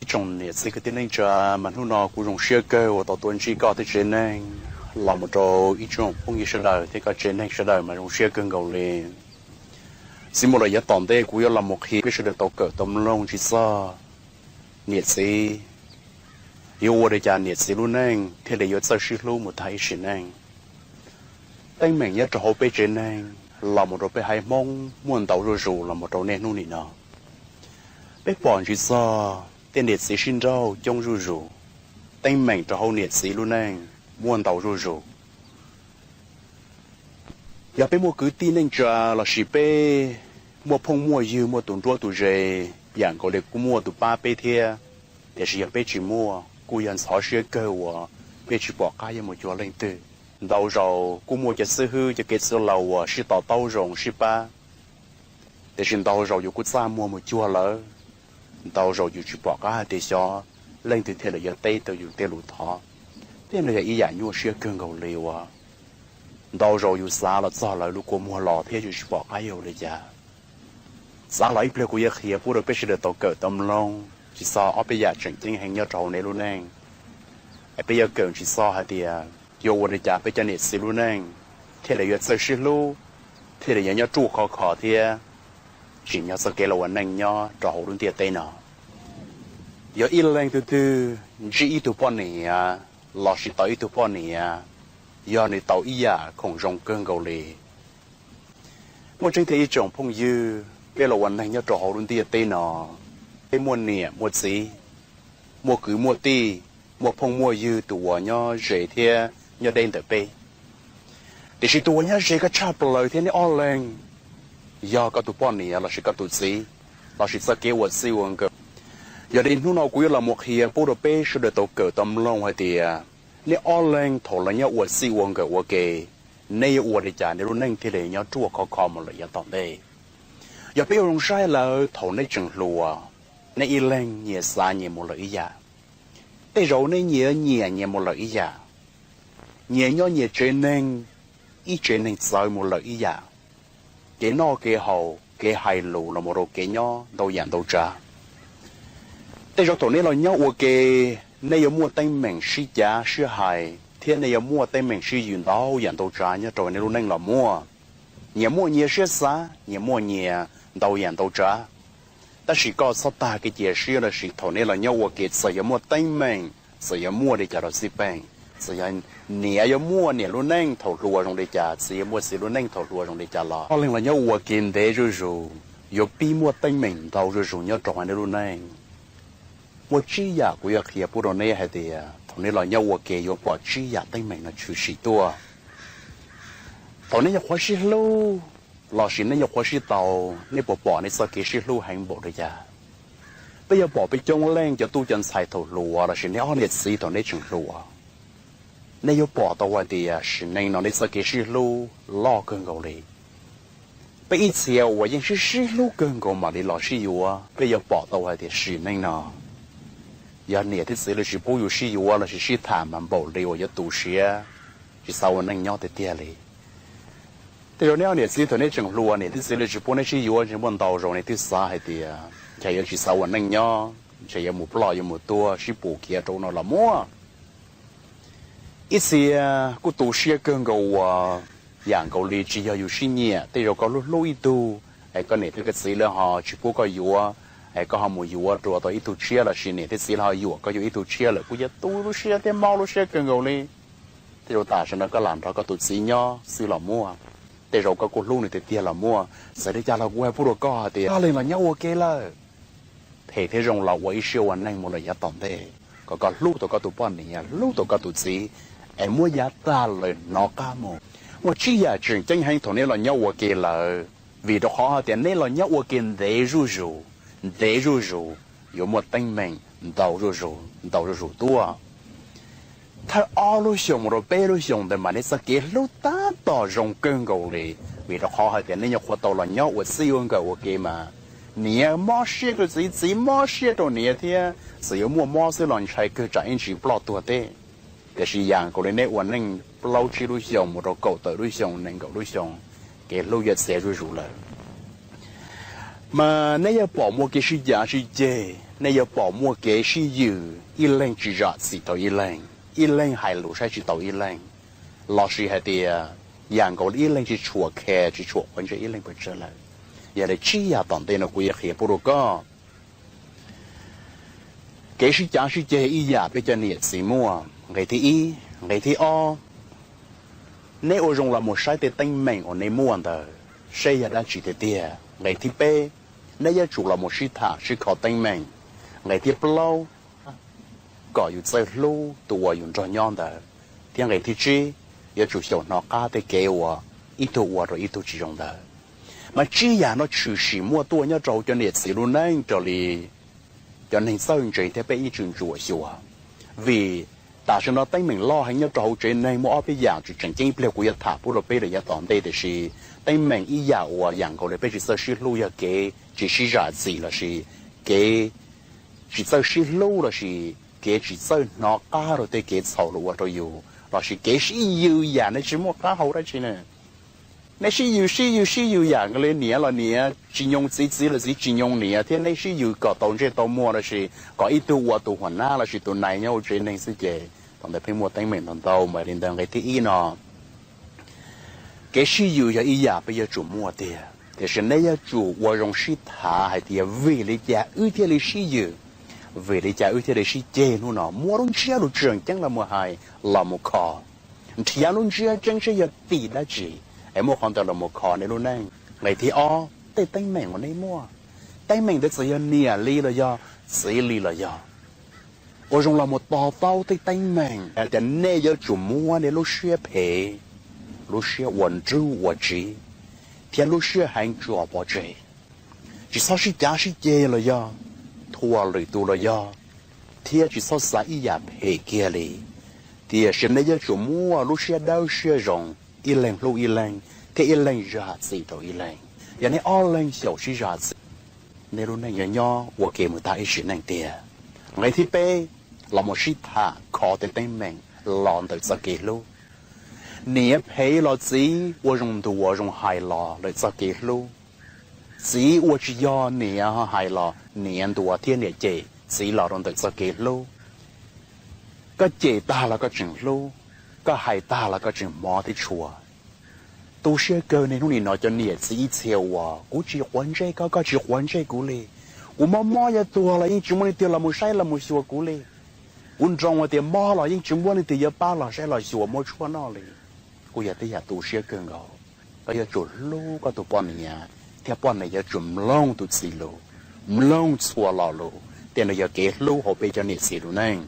Ib tsoom niam txiv kwv tij neej tsa, mas hnub no kuv zoo siab kawg uas tau tuaj ntsib koj tej tsev neeg los mus rau ib tsoom phooj ywg sawv daws thiab koj tsev neeg sawv daws mas zoo siab kawg nkaus li. Txiv mus lawm yav tom ntej kuv yuav los mus qhia peb sawv daws tau kawm tau mloog tsis txog niam txiv yuav ua li cas niam txiv lub neej thiaj li yuav txawj sib hlub mus tag ib sim neej. Teeb meem nyob rau hauv peb tsev neeg los mus rau peb haiv Hmoob muaj ntau zuj zus los mus rau niaj hnub nim no. Peb pom ntsis txog tej niam txiv sib nrauj coob zuj zus, teeb meem rau hauv niam txiv lub neej muaj ntau zuj zus. Yog peb muaj kwv tij neej tsa lossis peb muaj phooj muaj ywg muaj tus nruab tus ze, yam nkaus li kuj muaj tus pab peb thiab, tiam sis yog peb tsis muaj kuj yog ntxhov siab kawg uas peb tsis pom qab yuav mus cuag leej twg. Ntau zaus kuj muaj cov xib hwb cov kev txwv laus uas sib to taub zoo sib pab, tiam sis ntau zaus yus kuj txaj muag mus cuag lawv, ntau zaus yus tsis pom qab hais tias xyov leej twg thiaj li yuav teb tau yus tej lus thov. Tej no yog ib yam nyuaj siab kawg nkaus li uas ntau zaus yus xav los txog lawv lub kua muag los thiab yus tsis pom qab yuav ua li cas. Xav los ib pliag kuv yuav qhia pub rau peb sawv daws tau kawm tau mloog tsis txog ob peb yam tseem ceeb heev nyob rau hauv nej lub neej. Es peb yuav kawm tsis txog hais tias yuav ua li cas peb cov niam txiv lub neej thiaj li yuav txawj sib hlub, thiaj li yuav nyob ruaj khov kho thiab tsim nyog txoj kev los ua neej nyob rau hauv lub ntiaj teb no. Yog ib leeg twg twg ntsib ib tug poj niam lossis tau ib tug poj niam, yog nws tau ib yam khoom zoo kawg nkaus li. Muaj tseeb tiag ib tsoom phooj ywg, peb los ua neeg nyob rau hauv lub ntiaj teb no, peb muaj niam muaj txiv, muaj kwv muaj tij, muaj phooj muaj ywg tus uas nyob ze thiab nyob deb ntawm peb. Tiam sis tus uas nyob ze koj tshaj plaws thiab neb ob leeg, yog koj tus poj niam lossis koj tus txiv, lossis txoj kev ua txij ua nkawm. Yog li hnub no kuv yuav los mus qhia pub rau peb sawv daws tau kawm tau mloog hais tias neb ob leeg thaum lawv nyob ua txij ua nkawm ua ke, neb yuav ua li cas neb lub neej thiaj li nyob ruaj khov kho mus lawm yav tom ntej. Yog peb ua zoo saib lawm thaum neb tseem hluas, neb ib leeg nyias xav nyias mus lawm ib yam, tej zaum neb nyias nyiam nyias mus lawm ib yam, nyias nyob nyias tsev neeg, ib tsev neeg txawv mus lawm ib yam, kev noj kev haus kev hais lus los mus rau kev nyob ntau yam ntau tsav. Tej zaum thaum neb los nyob ua ke, neb yuav muaj teeb meem sib cav sib hais thiab neb yuav muaj teeb meem sib yws ntau yam ntau tsav nyob rau nej lub neej los muaj. Nyias muaj nyias siab xav, nyias muaj nyias ntau yam ntau tsav. Tab sis koj txhob tag kev cia siab lossis thaum neb los nyob ua ke txawm yuav muaj teeb meem, txawm yuav muaj li cas los xij peem, txawm yog niam yuav muaj niam lub neej thaum hluas zoo li cas, txiv yuav muaj txiv lub neej thaum hluas zoo li cas los ob leeg los nyob ua ke ntev zuj zus, yuav pib muaj teeb meem ntau zuj zus nyob rau hauv nej lub neej. Muaj tsib yam kuv yuav qhia pub rau neb hais tias thaum neb los nyob ua ke yuav pom tsib yam teeb meem no tshwm sim tuaj. Thaum neb nyuam qhuav sib hlub lossis neb nyuam qhuav sib tau, neb puas pom neb txoj kev sib hlub heev npaum li cas? Peb yuav pom peb coob leej cov tub cov ntxhais thaum hluas lossis neb ob niam txiv thaum neb tseem hluas, neb yuav pom tau hais tias sim neej no neb txoj kev sib hlub loj kawg nkaus li. Peb ib txhia uas yeej sib sib hlub kawg nkaus mam li los sib yuav, peb yuav pom tau hais tias sim neej no yog niam thiab txiv lawv tsis pub yus sib yuav lossis sib tham mas npaum li uas yuav tu siab, tsis xav ua neej nyob tiag tiag li. Tej zaum neb ob niam txiv thaum neb tseem hluas niam thiab txiv lawv tsis pub neb sib yuav ntshe muaj ntau zaus neb twb xav hais tias ntshe yuav tsis xav ua neej nyob, ntshe yuav mus ploj yuav mus tuag sib pus khiav rau no los muaj. Ib txhia kuj tu siab kawg nkaus uas yam nkaus li tsis yog yus sib nyiam, tej zaum koj hlub hlub ib tug es koj niam thiab koj txiv lawv ho tsis pub koj yuav, es koj ho mus yuav dua tau ib tug tshiab lossis niam thiab txiv lawv ho yuam koj yuav ib tug tshiab lawm kuj yuav tu lub siab thiab mob lub siab kawg nkaus li. Tej zaum tam sim no koj lam nrog koj tus txiv nyob xwb los muaj, tej zaum koj kuj hlub nws tiag tiag los muaj, txawm li cas los kuv hais pub rau koj hais tias koj leej los nyob ua ke lawm, phem thiab zoo los ua ib siab ua neej mus lawm yav tom ntej, kom koj hlub tau koj tus poj niam hlub tau koj tus txiv, es muab yav tag lawm hnov qab mus. Muaj tsib yam tseem ceeb heev thaum neb los nyob ua ke lawm, vim rau qhov hais tias neb los nyob ua ke ntev zuj zus, ntev zuj zus, yuav muaj teeb meem ntau zuj zus ntau zuj zus tuaj. Thawj ob lub xyoos mus rau peb lub xyoos ntawd mas neb txoj kev hlub tab tom zoo kawg nkaus li, vim rau qhov hais tias neb nyuam qhuav tau los nyob ua txij ua nkawm ua ke mas, niam mob siab rau txiv, txiv mob siab rau niam thiab, txawm yuav muaj mob xwb los ntshai kawg tsam ib ntsis ploj tuag teb. Tiam sis yam nkaus li neb ua neej plaub tsib lub xyoos mus rau kaum tawm lub xyoos nees nkaum lub xyoos, kev hlub yuav txias zuj zus lawm. Mas neb yuav pom muaj kev sib cav sib ceg, Nej yuav pom muaj kev sib yws, ib leeg tsis zam txim rau ib leeg, ib leeg hais lus saib tsis taus ib leeg, lossis hais tias yam nkaus li ib leeg tsis tshua care, tsis tshua quav ntsej ib leeg pes tsawg lawm. Yog li tsib yam tom ntej no kuv yuav qhia pub rau koj. Kev sib cav sib ceg ib yam peb cov niam txiv muaj. Nqe thib ib, nqe thib ob, neb ua zoo los mus saib tej teeb meem uas neb muaj ntawd seb yog dab tsi tiag tiag. Nqe thib peb, neb yuav tsum los mus sib tham sib kho teeb meem. Nqe thib plaub, kom yus txawj hlub tus uas yus nrog nyob ntawd. Thiab nqe thib tsib, yuav tsum xyaum hnov qab tej kev uas ib tug ua rau ib tug tsis zoo ntawd. Mas tsib yam no tshwm sim muaj tuaj nyob rau hauv cov niam txiv lub neej raws li cov neeg txawj ntse thiab peb ib txwm ntsuam xyuas. Vim tam sim no teeb meem loj heev nyob rau hauv tsev neeg muaj ob peb yam tseem ceeb ib pliag kuv yuav tham pub rau peb rau yav tom ntej, tiam sis teeb meem ib yam uas yam nkaus li peb tsis txawj sib hlub yog kev tsis sib zam txim lossis kev tsis txawj sib hlub lossis kev tsis txawj hnov qab rau tej kev txhaum luag ua rau yus lossis kev sib yws yam nej tsis muaj qab hau dab tsi na. Nej sib yws sib yws sib yws yam nkaus li niam los niam tsis nyoo txiv, txiv los txiv tsis nyoo niam, thiab nej sib yws kom tau ntsej tau muag lossis kom ib tug ua tus huam nab lossis tus nai nyob hauv tsev neeg xwb ces thaum ntawd pheej muaj teeb meem ntau ntau. Mas li ntawd nqe thib ib no, kev sib yws yog ib yam peb yuav tsum muaj tiag, tiam sis nej yuav tsum ua zoo sib tham hais tias vim li cas wb thiaj li sib yws, vim li cas wb thiaj li sib ceg hnub no. Muab lub ntsiab lus tseem ceeb los mus hais, los mus kho, nrhiav lub ntsiab tseeb seb yog tim dab tsi es muab qhov ntawd los mus kho nej lub neej. Nqe thib ob, tej teeb meem uas nej muaj, teeb meem ntawd txawm yog niam li los yog txiv li los yog, ua zoo los mus to taub tej teeb meem hais tias nej yuav tsum muab nej lub siab phem, lub siab ua nrug ua tsiv, thiab lub siab heev tso pov tseg. Tsis txhob sib cav sib ceg los yog thuam lwm tus los yog, thiab tsis txhob xav ib yam phem kiag li. Tiam sis nej yuav tsum muaj lub siab dawb siab zoo, ib leeg hlub ib leeg thiab ib leeg zam txim rau ib leeg. Yog nej ob leeg xyaum sib zam txim, nej lub neej yuav nyob ua ke mus tag ib sim neej tiag. Nqe thib peb, los mus sib tham kho tej teeb meem los ntawm txoj kev hlub. Niam phem los txiv ua zoo ntuas zoo hais los ntawm txoj kev hlub. Txiv ua tsis yog niam hais los niam ntuas thiab niam cem txiv los rau ntawm txoj kev hlub. Koj cem tag los koj tseem hlub, koj hais tag los koj tseem hmov thiab tshua. Tu siab kawg niaj hnub nim no cov niam txiv ib txhia uas kuv tsis quav ntsej koj, koj tsis quav ntsej kuv li. Kuv mob mob yuav tuag los yeej tsis muaj leej twg los mus saib los mus xyuas kuv li. Kuv nroo hais tias mob los yeej tsis muaj leej twg yuav pab los saib los xyuas muab tshuaj noj li. Kuj yog tej yam tu siab kawg nkaus. Koj yuav tsum hlub koj tus poj niam, thiab poj niam yuav tsum mloog tus txiv lus, mloog txhua lo lus. Tej no yog kev hlub hauv peb cov niam txiv lub neej.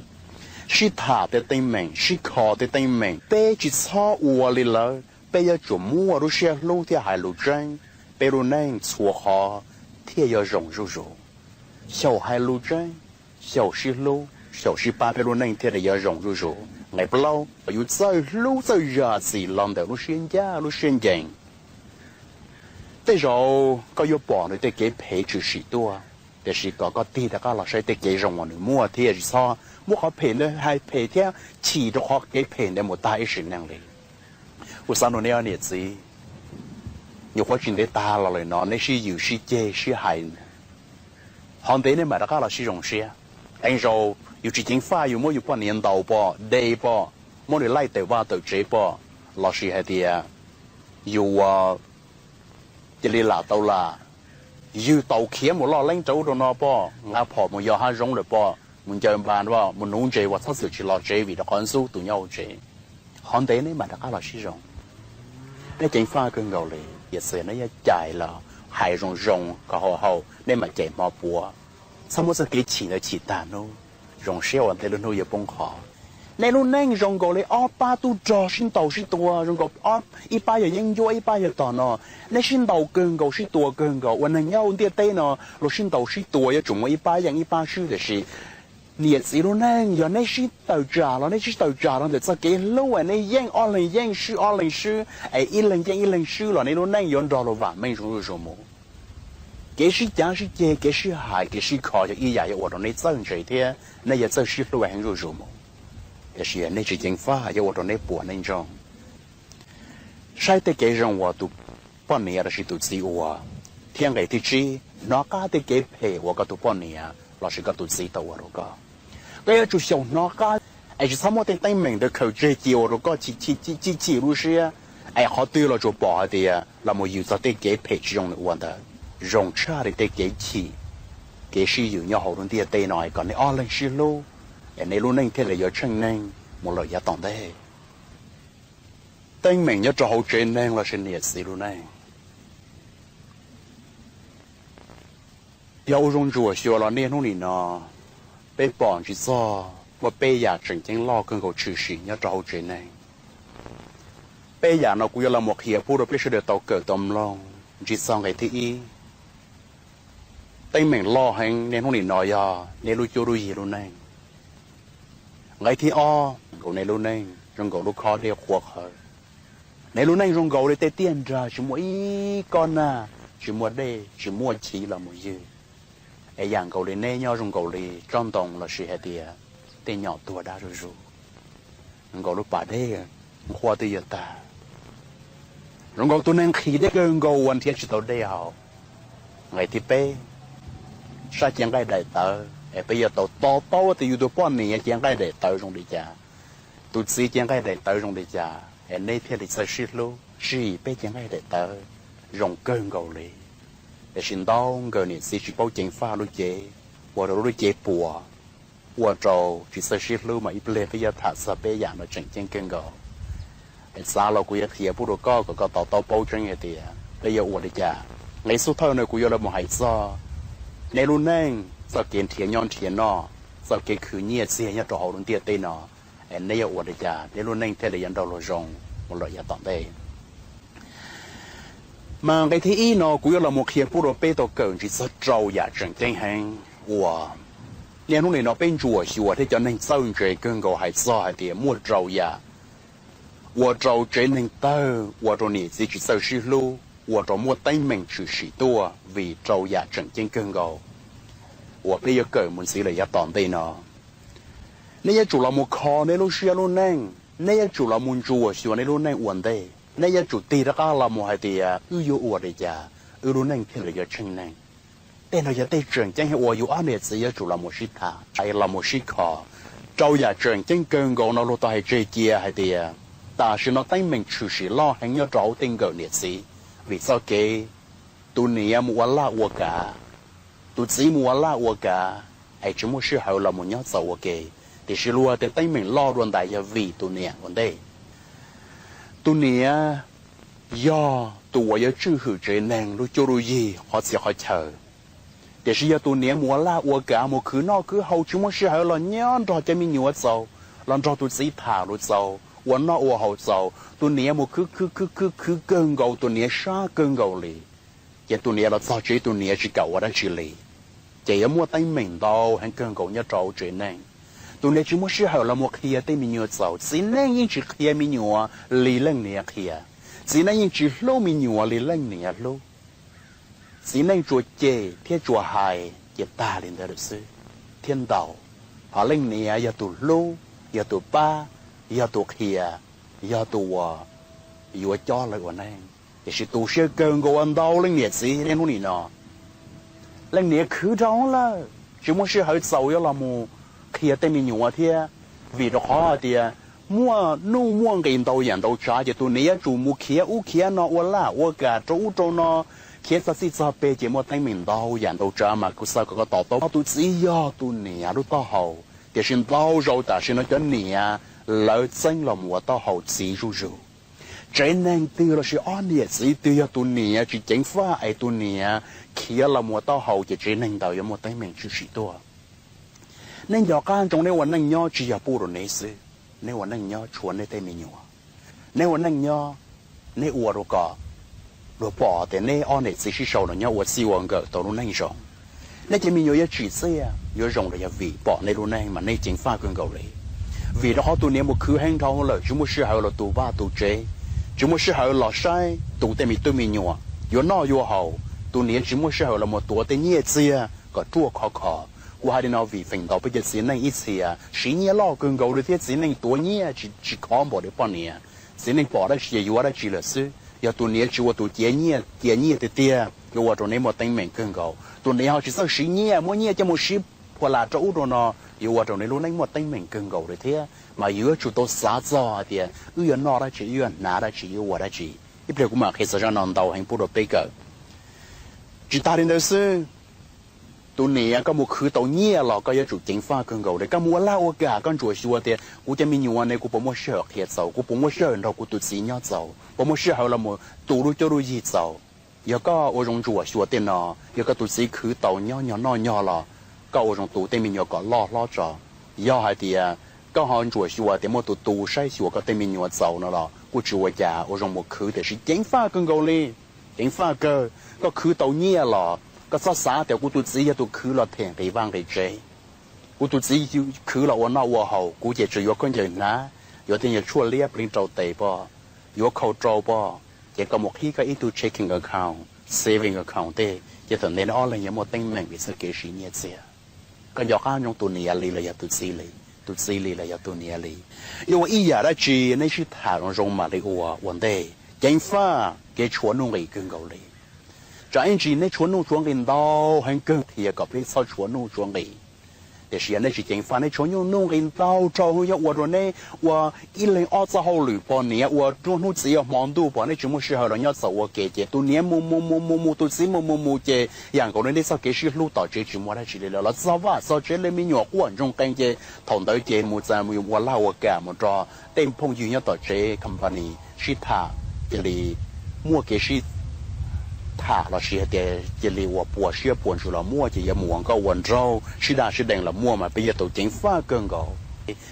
Sib tham tej teeb meem, sib kho tej teeb meem, peb tsis txhob ua li lawv. Peb yuav tsum muaj lub siab hlub thiab hais lus tseeb, peb lub neej txhua qhov thiaj yuav zoo zuj zus. Xyaum hais lus tseeb, xyaum sib hlub, xyaum sib pab peb lub neej thiaj li yuav zoo zuj zus. Nqe plaub, yus txawj hlub txawj zam txim los ntawm lub siab ncaj lub siab ncees. Tej zaum koj yuav pom nws tej kev phem tshwm sim tuaj, tiam sis kom koj tig rov qab los saib tej kev zoo uas nws muaj thiab tsis txhob muab qhov phem ntawd hais phem thiab chim rau qhov kev phem ntawd mus tag ib sim neej li. Kuv xav nug nej ob niam txiv, nyuam qhuav tsis ntev tag los lawm no nej sib yws sib ceg sib hais, ho ntev nej mam rov qab los sib zoo siab. Qee zaus yus tsis ceev faj yus muab yus poj niam ntaus pom, de pom, muab nws laij tawm vaj tawm tsev pom, lossis hais tias yus ua cia li lam tau lam, yws taus khiav mus loj leeb rau ub rau no pom, nqa phom mus yos hav zoov lawm pom, mus ncaws npas pom, mus nuv ntses uas txhob txwm tsis los tsev vim rau qhov ntxub tus nyob hauv tsev. Ho ntev nej mam rov qab los sib zoo. Nej ceev faj kawg nkaus li, tiam sis nej yuav cais los hais zoo zoo kom haum haum nej mam cais hmo puav. Txhob muab txoj kev chim ntawd chim tag hnub, zoo siab ua ntej lub hnub yuav poob qho. Nej lub neej zoo nkaus li ob pab tub rog sib ntaus sib tua, zoo nkaus ib pab yog yeeb ncuab ib pab yog tog no. Nej sib ntaus kawg nkaus sib tua kawg nkaus, ua neeg nyob hauv ntiaj teb no luag sib ntaus sib tua yuav tsum muaj ib pab yeej ib pab swb, tiam sis niam txiv lub neej yog nej sib tawm tsam los nej sib tawm tsam los ntawm txoj kev hlub es nej yeej ob leeg yeej swb ob leeg swb es ib leeg yeej ib leeg swb los nej lub neej yuav nrog luag vam meej zoo zuj zus mus. Kev sib cav sib ceg, kev sib hais, kev sib kho yog ib yam yuav ua rau nej txawj ntse thiab nej yuav txawj sib hlub heev zuj zus mus. Tiam sis nej tsis ceev faj yuav ua rau nej puas nej ntsoog. Saib tej kev zoo uas tus poj niam lossis tus txiv ua, thiab nqe thib tsib, hnov qab tej kev phem uas koj tus poj niam los sis koj tus txiv tau ua rau koj. Koj yuav tsum xyaum hnov qab, es tsis txhob muab tej teeb meem ntawd khaws tseg cia ua rau koj chim chim lub siab, es qhov twg los tsuas pom hais tias los mus yws txog tej kev phem tsis zoo nws ua ntawd. Zoo tshaj li tej kev chim, kev sib yws nyob hauv lub ntiaj teb no, kom nej ob leeg sib hlub, es nej lub neej thiaj li yuav tsheej neeg mus lawm yav tom ntej. Teeb meem nyob rau hauv tsev neeg los sis niam txiv lub neej, yog ua zoo ntsuam xyuas los niaj hnub nim no, peb pom ntsis txog muaj peb yam tseem ceeb loj kawg nkaus tshwm sim nyob rau hauv tsev neeg. Peb yam no kuv yuav los mus qhia pub rau peb sawv daws tau kawm tau mloog. Ntsis txog nqe thib ib, teeb meem loj heev niaj hnub nim no yog nej lub cuab lub yig lub neej. Nqe thib ob, nkaus nej lub neej zoo nkaus lub khob dej qhuav qhawv. Nej lub neej zoo nkaus li tej tiaj nrag tsis muaj ib kob nag, tsis muaj dej, tsis muaj chiv los mus ywg, es yam nkaus li neb nyob zoo nkaus li tsob ntoo los sis hais tias tej nyom tuag dab zuj zus, zoo nkaus lub pas dej nqhuab twb yuav tag, zoo nkaus tus neeg nqhis deb kawg nkaus uas nrhiav tsis tau dej haus. Nqe thib peb, sab cev nqaij daim tawv, es peb yuav tau to taub tias yus tus poj niam cev nqaij daim tawv zoo li cas, tus txiv cev nqaij daim tawv zoo li cas, es neb thiaj li txawj sib hlub. Tsim, peb cev nqaij daim tawv zoo kawg nkaus li, tiam sis ntau nkawm niam txiv tsis paub ceev faj lub cev, ua rau lub cev puas, ua rau tsis txawj sib hlub. Mas ib pliag peb yuav tham txog peb yam no tseem ceeb kawg nkaus. Es xav los kuv yuav qhia pub rau koj kom koj to taub paub tseeb hais tias peb yuav ua li cas. Nqe xub thawj no kuv yuav los mus hais txog nej lub neej, txoj kev nrhiav nyob nrhiav noj, txoj kev khwv nyiaj txiag nyob rau hauv lub ntiaj teb no, es neb yuav ua li cas nej lub neej thiaj li yuav nrog luag zoo mus lawm yav tom ntej. Mas nqe thib ib no kuv yuav los mus qhia pub rau peb tau kawm ntsis txog rau yam tseem ceeb heev uas niaj hnub nim no peb ntsuam xyuas thiab cov neeg txawj ntse kawg nkaus hais txog hais tias muaj rau yam ua rau tsev neeg tawg, ua rau niam txiv tsis txawj sib hlub, ua rau muaj teeb meem tshwm sim tuaj vim rau yam tseem ceeb kawg nkaus uas peb yuav kawm mus ntxiv lawm yav tom ntej no. Nej yuav tsum los mus kho nej lub siab lub neej, nej yuav tsum los mus ntsuam xyuas nej lub neej ua ntej, nej yuav tsum tig rov qab los mus hais tias wb yuav ua li cas wb lub neej thiaj li yuav tsheej neeg. Tej no yog tej tseem ceeb heev uas yus ob niam txiv yuav tsum los mus sib tham, los mus sib kho. Rau yam tseem ceeb kawg nkaus no luag tau hais tseg cia hais tias tam sim no teeb meem tshwm sim loj heev nyob rau hauv tej nkawm niam txiv vim txoj kev tus niam mus ua laj ua kav, tus txiv mus ua laj ua kav, es tsis muaj sij hawm los mus nyob txaus ua ke. Tiam sis luag tias teeb meem loj dua ntais yog vim tus niam ua ntej. Tus niam yog tus uas yuav tswj hwm tsev neeg lub cuab lub yig qhov txhia qhov chaw. Tiam sis yog tus niam mus ua laj ua kav mus khwv noj khwv haus tsis muaj sij hawm los nyob nrog cov me nyuam txaus, los nrog tus txiv tham lus txaus, ua noj ua haus txaus, tus niam mus khwv khwv khwv khwv khwv kawg nkaus, tus niam sab kawg nkaus li, ces tus niam los txog tsev tus niam tsis kam ua dab tsi li, ces yuav muaj teeb meem ntau heev kawg nkaus nyob rau tsev neeg. Tus niam tsis muaj sij hawm los mus qhia tej me nyuam txaus, txiv neej yeej tsis qhia me nyuam li leej niam qhia, txiv neej yeej tsis hlub me nyuam li leej niam hlub. Txiv neej tsuas cem thiab tsuas hais ces tag li ntawd lawm xwb, thiab ntaus. Ho leej niam yog tus hlub, yog tus pab, yog tus qhia, yog tus uas yuav cob lawv ua neej. Tiam sis tu siab kawg nkaus ua ntau leej niam txiv niaj hnub nim no, leej niam khwv dhau lawm, tsis muaj sij hawm txaus yuav los mus qhia tej me nyuam thiab. Vim rau qhov hais tias muaj nuj muaj nqis ntau yam ntau tsav, ces tus niam yuav tsum mus khiav ub khiav no, ua laj ua kam rau ub rau no, khiav txog txij txog peg, ces muaj teeb meem ntau yam ntau tsav. Mas kuv xav kom koj to taub, tus txiv yog tus niam lub taub hau, tiam sis ntau zaus tam sim no cov niam lawv txeeb los mus ua taub hau txiv zuj zus. Tsev neeg twg los sis ob niam txiv twg yog tus niam tsis ceev faj es tus niam khiav los mus ua taub hau, ces tsev neeg ntawd yuav muaj teeb meem tshwm sim tuaj. Nej nco qab ntsoov, neb ua neej nyob tsis yog pub rau neb xwb, neb ua neej nyob tshuav neb tej me nyuam. Neb ua neej nyob, neb ua rau kom luag pom tias neb ob niam txiv sib sau los nyob ua txij ua nkawm tau lub neej zoo. Neb cov me nyuam yuav tsim txiaj yuav zoo los yog vim pom neb lub neej mas neb ceev faj kawg nkaus li. Vim rau qhov tus niam mus khwv heev dhau lawm, tsis muaj sij hawm los tu vaj tu tsev, tsis muaj sij hawm los saib tus tej me tub me nyuam yuav noj yuav haus. Tus niam tsis muaj sij hawm los mus tuav tej nyiaj txiag kom ruaj khov kho. Kuv hais li no vim feem ntau peb cov txiv neej ib txhia siv nyiaj loj kawg nkaus li thiab txiv neej tuav nyiaj tsis, tsis khov npaum li poj niam. Txiv neej pom dab tsi ces yuav dab tsi lawm xwb. Yog tus niam tsis ua tus cia nyiaj, cia nyiaj tiag tiag, yuav ua rau neb muaj teeb meem kawg nkaus. Tus niam ho tsis txawj siv nyiaj, muab nyiaj coj mus siv phuaj las rau ub rau no, yuav ua rau nej lub neej muaj teeb meem kawg nkaus li thiab. Mas yus yuav tsum tau xav txog hais tias wb yuav noj dab tsi, wb yuav hnav dab tsi, yuav ua dab tsi. Ib pliag kuv mam qhia txog zaj no ntau heev pub rau peb kawm. Tsis tas li ntawd xwb, tus niam, koj mus khwv tau nyiaj los koj yuav tsum ceev faj kawg nkaus li. Koj mus ua laj ua kam, koj ntsuam xyuas tias kuv cov me nyuam ne, kuv puas muaj sij hawm qhia txaus, kuv puas muaj sij hawm nrog kuv tus txiv nyob txaus, puas muaj sij hawm los mus tu lub cuab lub yig txaus. Yog koj ua zoo ntsuam xyuas tej no, yog koj tus txiv khwv tau nyob nyog noj nyog los koj ua zoo tu tej me nyuam kom loj hlob tso. Yog hais tias koj ho ntsuam xyuas tias muaj tus tu saib xyuas koj tej me nyuam txaus no los kuj tsis ua cas, ua zoo mus khwv tiam sis ceev faj kawg nkaus li. Ceev faj kawg, koj khwv tau nyiaj los koj txhob xav tias kuv tus txiv yog tus khwv los them nqis vaj nqis tsev. Kuv tus txiv khwv los ua noj ua haus, kuv ces tsuas yuav khaub ncaws hnav, yuav tej nyuag tshuaj liab pleev rau tes pom, yuav khau rau pom, ces koj mus qhib koj ib tug checking account, saving account tej, ces thaum ntawd nej ob leeg yuav muaj teeb meem vim txoj kev siv nyiaj txiag. Koj nco qab ntsoov tus niam li los yog tus txiv li, tus txiv li los yog tus niam li. Yuav ua ib yam dab tsi nej sib tham zoo zoo mam li ua ua ntej. Ceev faj kev tshuav nuj nqis kawg nkaus li. Tsam ib ntsis nej tshuav nuj tshuav nqis ntau heev kawg, qhia kom peb txhob tshuav nuj tshuav nqis. Tiam sis yog nej tsis ceev faj, nej tshuav nuj nuj nqis ntau rau, nws yuav ua rau nej ua ib leeg ob txoj hauj lwm, pom niam ua hnub txiv ua hmo ntuj, pom nej tsis muaj sij hawm los nyob txom ua ke, ces tus niam mus mus mus mus mus, tus txiv mus mus mus, ces yam nkaus li nej txoj kev sib hlub tom tsev tsis muaj dab tsi li lawm. Los txog vaj txog tsev li me nyuam quaj ntsoog qees, ces thaum ntawd ces mus txog mus ua laj ua kam mus rau tej phooj ywg nyob tom tsev company sib tham, cia li muaj kev sib tham los sis hais tias cia li ua puas siab puas ntsws los muaj, ces yuav mus ua nkauj ua nraug sib daj sib deev los muaj, mas peb yuav tau ceev faj kawg nkaus.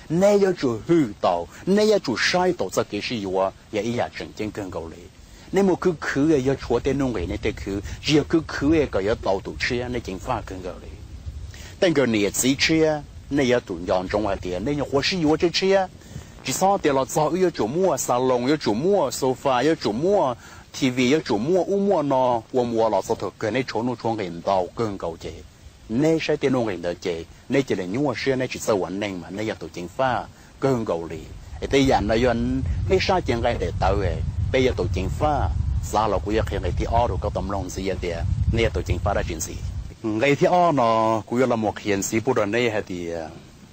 Nej yuav tsum hwm tau, nej yuav tsum saib tau txoj kev sib yuav yog ib yam tseem ceeb kawg nkaus li. Nej mus khwv khwv yog tshuav tej nuj nqis nej thiaj khwv, tsis yog khwv khwv kom yuav tau tus tshiab, nej ceev faj kawg nkaus li. Tej nkawm niam txiv tshiab, nej yuav tsum nco ntsoov hais tias nej nyuam qhuav sib yuav tshiab tshiab, tsis txhob tias los txog wb yuav tsum muaj salon, yuav tsum muaj sofa, yuav tsum muaj T V, yuav tsum muaj ub muaj no, ua mus ua los txog thaum kawg nej tshuav nuj tshuav nqis ntau kawg nkaus ces nej saib tej nuj nqis ntawd ces nej cia li nyuaj siab, nej tsis txawj ua neej mas nej yog tus ceev faj kawg nkaus li. Es tej yam no yog peb sab cev nqaij daim tawv, peb yog tus ceev faj. Xav los kuv yuav qhia nqe thib ob rau koj tau mloog ntxiv tias nej yog tus ceev faj dab tsi ntxiv. Nqe thib ob no kuv yuav los mus qhia ntxiv pub rau nej hais tias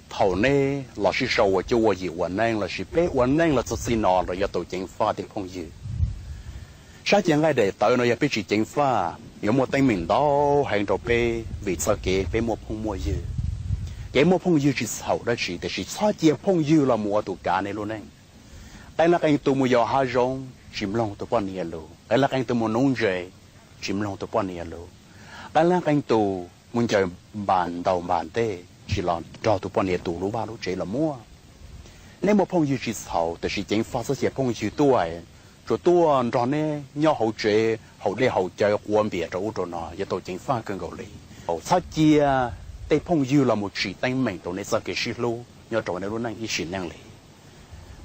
thaum nej los sib sau ua cuab ua yig ua neej lossis peb ua neej los txog txij no los yuav tau ceev faj tej phooj ywg. Sab cev nqaij daim tawv no yog peb tsis ceev faj yuav muaj teeb meem ntau heev rau peb vim txoj kev peb muaj phooj muaj ywg. Kev muaj phooj ywg tsis txhaum dab tsi, tiam sis txhob cia phooj ywg los mus ua tus kav nej lub neej. Qee leej qee tus mus yos hav zoov tsis mloog tus poj niam lus, qee leej qee tus mus nuv ntses tsis mloog tus poj niam lus, qee leej qee tus mus ncaws npas ntaus npas tej tsis los nrog tus poj niam tu lub vaj lub tsev los muaj. Nej muaj phooj ywg tsis txhaum, tiam sis ceev faj txhob cia phooj ywg tuaj, tsuas tuaj nrog nej nyob hauv tsev haus dej haus cawv quav npias rau ub rau no, yuav tau ceev faj kawg nkaus li. Txhob cia tej phooj ywg los mus tsim teeb meem rau nej txoj kev sib hlub nyob rau nej lub neej ib sim neej li.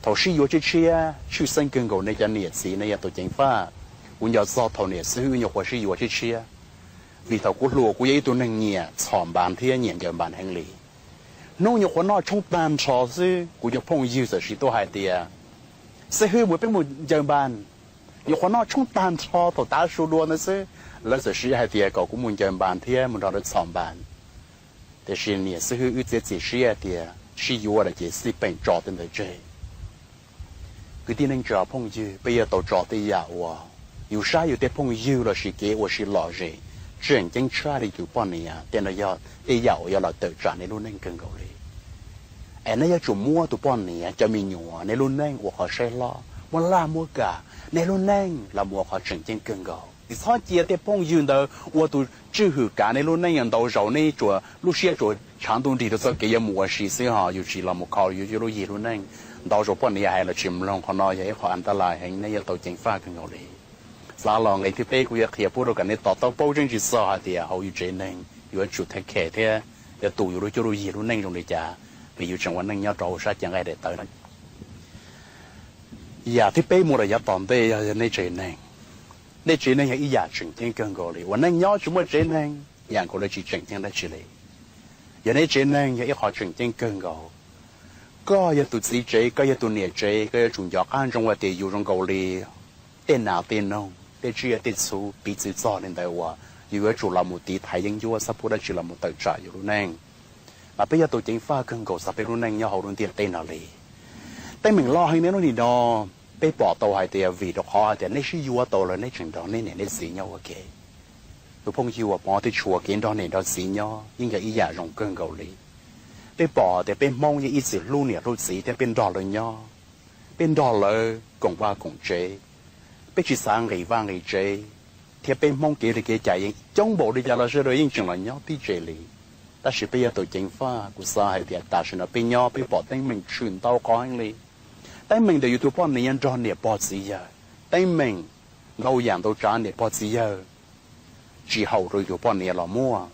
Thaum sib yuav tshiab tshiab, tshwj xeeb kawg nkaus nej cov niam txiv nej yuav tau ceev faj. Kuv nco txog thaum niam xib hwb nyuam qhuav sib yuav tshiab tshiab, vim thaum kuv hluas kuv yog ib tug neeg nyiam txhom npas thiab nyiam ncaws npas heev li. Hnub nyuam qhuav noj tshoob tag nrho xwb, kuv cov phooj ywg txawm sis tuaj hais tias, xib hwb, mus peb mus ncaws npas. Nyuam qhuav noj tshoob tag nrho thaum tav su dua ntawd xwb, lawv txawm sis hais tias kom kuv mus ncaws npas thiab mus nrog lawv txhom npas. Tiam sis niam xib hwb wb txiav txim siab tias sib yuav lawm ces xij peem tso tej ntawd tseg. Kwv tij neej tsa phooj ywg, peb yuav tau tso tej yam uas yus saib yus tej phooj ywg lossis kev ua si lom zem tseem ceeb tshaj li tus poj niam, tej no yog tej yam uas yuav los tawm tsam nej lub neej kawg nkaus li. Es nej yuav tsum muab tus poj niam, cov me nyuam, nej lub neej ua qhov saib hlob, muab laj muab kam, nej lub neej los mus ua qhov tseem ceeb kawg nkaus. Tsis txhob cia tej phooj ywg ntawd ua tus tswj hwm kav nej lub neej, ntau zaus nej tsuas lub siab tsuas tshav ntuj nrig rau txoj kev yuav mus ua si xwb ho yus tsis los mus kho yus lub yig lub neej. Ntau zaus poj niam hais los tsis mloog, qhov no yog ib qho antalais heev, nej yuav tau ceev faj kawg nkaus li. Xav los nqe thib peb kuv yuav qhia pub rau kom nej to taub paub tseeb tsis txog hais tias hauv yus tsev neeg yuav tsum thev khe thiab yuav tu yus lub cuab lub yig lub neej zoo li cas, vim yus tseem ua neej nyob rau hauv sab cev nqaij daim tawv no. Yam thib peb mus rau yav tom ntej yog nej tsev neeg. Nej tsev neeg yog ib yam tseem ceeb kawg nkaus li. Ua neej nyob tsis muaj tsev neeg, yam nkaus li tsis tseem ceeb dab tsi li. Yog nej tsev neeg yog ib qho tseem ceeb kawg nkaus. Koj yog tus txiv tsev, koj yog tus niam tsev, koj yuav tsum nco qab ntsoov hais tias yus zoo nkaus li tej nas tej noog, tej tsiaj tej txhu, piv txwv txog li ntawd uas yus yuav tsum los mus tiv thaiv yeeb ncuab, txhob pub dab tsi los mus tawm tsam yus lub neej. Mas peb yog tus ceev faj kawg nkaus txog peb lub neej nyob hauv lub ntiaj teb no li. Teeb meem loj heev niaj hnub nim no, peb pom tau hais tias vim rau qhov hais tias nej sib yuav tau lawm nej tseem nrog nej niam nej txiv nyob ua ke. Tus phooj ywg uas pov thiab tshua kev nrog niam nrog txiv nyob yeej yog ib yam zoo kawg nkaus li. Peb pom tias peb Hmoob yeej ib txwm hlub niam hlub txiv thiab peb nrog lawv nyob, peb nrog lawv koom vaj koom tsev, peb tsis xav nqis vaj nqis tsev, thiab peb Hmoob kev li kev cai yeej coob npaum li cas los sawv daws yeej tseem los nyob tib tsev li. Tab sis peb yog tus ceev faj, kuv xav hais tias tam sim no peb nyob peb pom teeb meem tshwm ntau qhov heev li. Teeb meem ntawm yus tus poj niam nrog niam pog txiv yawg, teeb meem ntau yam ntau tsav niam pog txiv yawg tsis haum rau yus tus poj niam los muaj.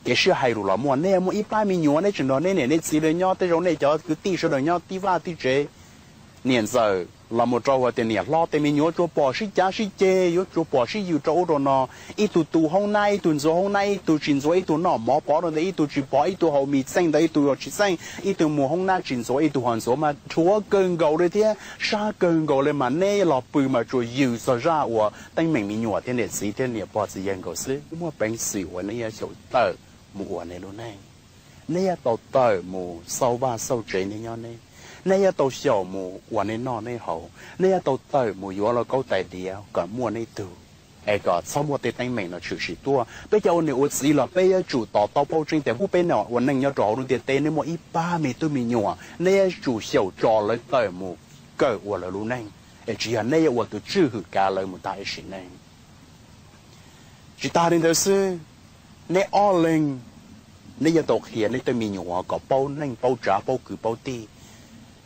Kev sib hais lus los muaj, nej muaj ib pab me nyuam nej tseem nrog nej niam nej txiv lawv nyob, tej zaum nej cov kwv tij sawv daws nyob tib vaj tib tsev, niam ntxawm los mus rau hais tias niam hlob tej me nyuam tsuas pom sib cav sib ceg, yuav tsuas pom sib yws rau ub rau no. Ib tug tu hoob nab, ib tug ntxuav hoob nab, ib tug tsis ntxuav, ib tug noj mov pov rau ntawd, ib tug tsis pov, ib tug haus mis txeej ntawd, ib tug tsis txeej, ib tug mus hoob nab tsis ntxuav, ib tug ho ntxuav mas rhuav kawg nkaus li thiab sab kawg nkaus li. Mas nej los pw mas tsuas yws txog zaj uas teeb meem me nyuam thiab niam txiv thiab niam pog txiv yawg nkaus xwb. Muaj peev xwm uas nej yuav xyaum tawm mus ua nej lub neej. Nej yuav tau tawm mus xauj vaj xauj tsev nej nyob nej. Nej yuav tau xyaum mus ua nej noj nej haus, nej yuav tau tawm mus yuav lauj kaub tais diav kom muaj nej tug, es kom txhob muaj tej teeb meem no tshwm sim tuaj. Peb cov ua niam ua txiv los peb yuav tsum to taub paub tseeb tias kuv peb no ua neej nyob rau hauv lub ntiaj teb, nej muaj ib pab me tub me nyuam, nej yuav tsum xyaum tso lawv tawm mus kawm ua lawv lub neej, es tsis yog nej yuav ua tus tswj hwm kav lawv mus tag ib sim neej. Tsis tas li ntawd xwb, nej ob leeg, nej yuav tau qhia nej tej me nyuam kom paub neej paub tsav paub kwv paub tij.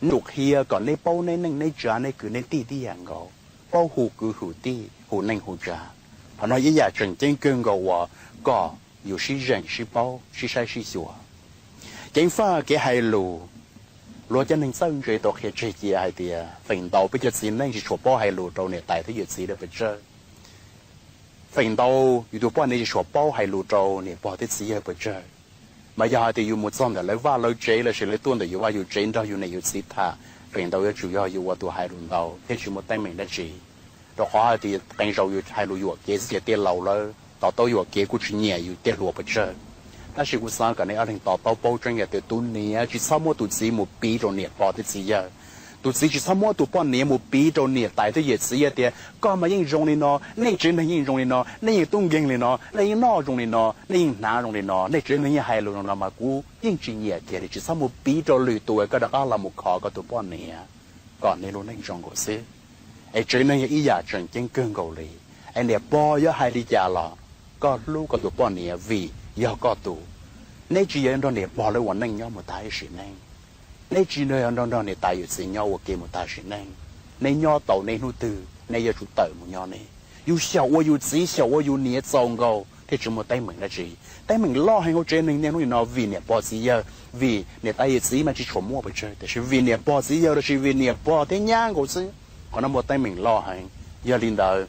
Nej yuav tsum qhia kom nej paub neb neej neb tsav neb kwv neb tij tib yam nkaus, paub hu kwv hu tij hu neej hu tsav. Qhov no ib yam tseem ceeb kawg nkaus uas kom yus sib zeem sib paub sib saib sib xyuas. Ceev faj kev hais lus, luag cov neeg txawj ntse tau qhia tseg cia hais tias feem ntau peb cov txiv neej tsis tshua paub hais lus rau niam tais thiab yawm txiv lawv pes tsawg. Feem ntau yus tus poj niam tsis tshua paub hais lus rau niam pog thiab txiv yawg pes tsawg. Mas yog hais tias yus mus txog ntawm lawv vaj lawv tsev lossis lawv tuaj ntawm yus vaj yus tsev nrog yus niam yus txiv tham, feem ntau yuav tsum yog yus ua tus hais lus ntau thiab tsis muaj teeb meem dab tsi. Rau qhov hais tias qee zaus yus hais lus yuam kev xwb ces tej laus lawv to taub yuam kev kuj tsis nyiam yus tej hluas pes tsawg. Tab sis kuv xav kom nej ob leeg to taub paub tseeb hais tias tus niam tsis txhob muab tus txiv mus piv rau niam pog thiab txiv yawg. Tus txiv tsis txhob muab tus poj niam mus piv rau niam tais thiab yawm txiv hais tias koj mas yeej zoo li no, nej tsev neeg yeej zoo li no, nej yeej tub nkeeg li no, nej yeej noj zoo li no, nej yeej hnav zoo li no, nej tsev neeg yeej hais lus zoo no mas kuv yeej tsis nyiam kiag li. Tsis txhob mus piv rau lwm tus, koj rov qab los mus kho koj tus poj niam kom nej lub neej zoo nkaus xwb. Es tsev neeg yog ib yam tseem ceeb kawg nkaus li. Es niam pog yuav hais li cas los koj hlub koj tus poj niam vim yog koj tus. Neb tsis yog nrog niam pog lawv ua neej nyob mus tag ib sim neej. Neb tsis yog nrog nrog niam tais yawm txiv nyob ua ke mus tag sim neej. Neb nyob tau neb hnub twg neb yuav tsum tawm mus nyob neb. Yus xyaum ua yus txiv xyaum ua yus niam txaus nkaus thiaj tsis muaj teeb meem dab tsi. Teeb meem loj heev hauv tsev neeg niaj hnub nim no vim niam pog txiv yawg, vim niam tais yawm txiv mas tsis tshua muaj pes tsawg, tiam sis vim niam pog txiv yawg lossis vim niam pog thiab nyab nkaus xwb, qhov no muaj teeb meem loj heev. Yog li ntawd,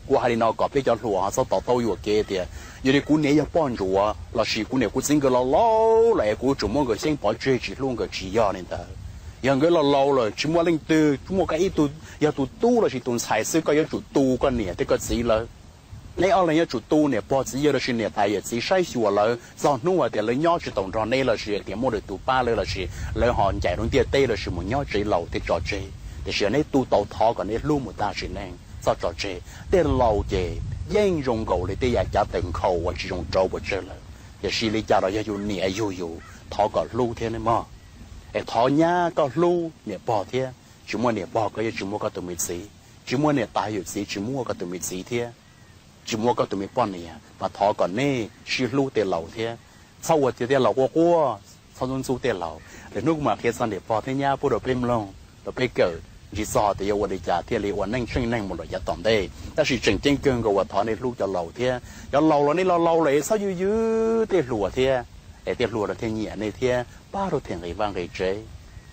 kuv hais li no kom peb cov hluas ho txhob to taub yuam kev tias yog li kuv niam yog poj ntsuam lossis kuv niam kuv txiv nkawd laus laus lawm es kuv yuav tsum muab nkawd xyeeb pov tseg tsis hlub nkawd, tsis yog li ntawd. Yog nkawd laus laus lawm tsis muaj leej twg, muaj koj ib tug yog tus tub lossis tus ntxhais xwb koj yuav tsum tu koj niam thiab koj txiv lawv. Neb ob leeg yuav tsum tu niam pog txiv yawg lossis niam tais yawm txiv saib xyuas lawv txog hnub hais tias lawv nyob tsis tau nrog neb lossis tias muaj lwm tus pab lawv lossis lawv ho ncaim rau ntiaj teb lossis mus nyob tsev laus thiab tso tseg. Tiam sis yog neb tu tau thov kom neb hlub mus tag sim neej txhob tso tseg. Tej laus ces yeej zoo nkaus li tej yav cav taws nkhaus uas tsis zoo rauv pes tsawg lawm. Tiam sis li cas los yog yus niam yug yus thov kom hlub thiab ne mog. Es thov nyab koj hlub niam pog thiab, tsis muaj niam pog koj yuav tsis muaj koj tus me txiv, tsis muaj niam tais yawm txiv tsis muaj koj tus me txiv thiab, tsis muaj koj tus me poj niam, mas thov kom nej sib hlub tej laus thiab. Txhob ua tias tej laus quaj quaj, txhob ntxub ntxub tej laus. Lwm hnub kuv mam qhia txog niam pog thiab nyab pub rau peb mloog rau peb kawm ntsis txog tias yuav ua li cas thiaj li ua neej tseeb neeg mus lawm yav tom ntej. Tab sis tseem ceeb kawg nkaus uas thov nej hlub cov laus thiab. Cov laus los nej laus laus lawm es txhob yws yws tej hluas thiab, es tej hluas los thiaj nyiam nej thiab pab rau them nqis vaj nqis tsev,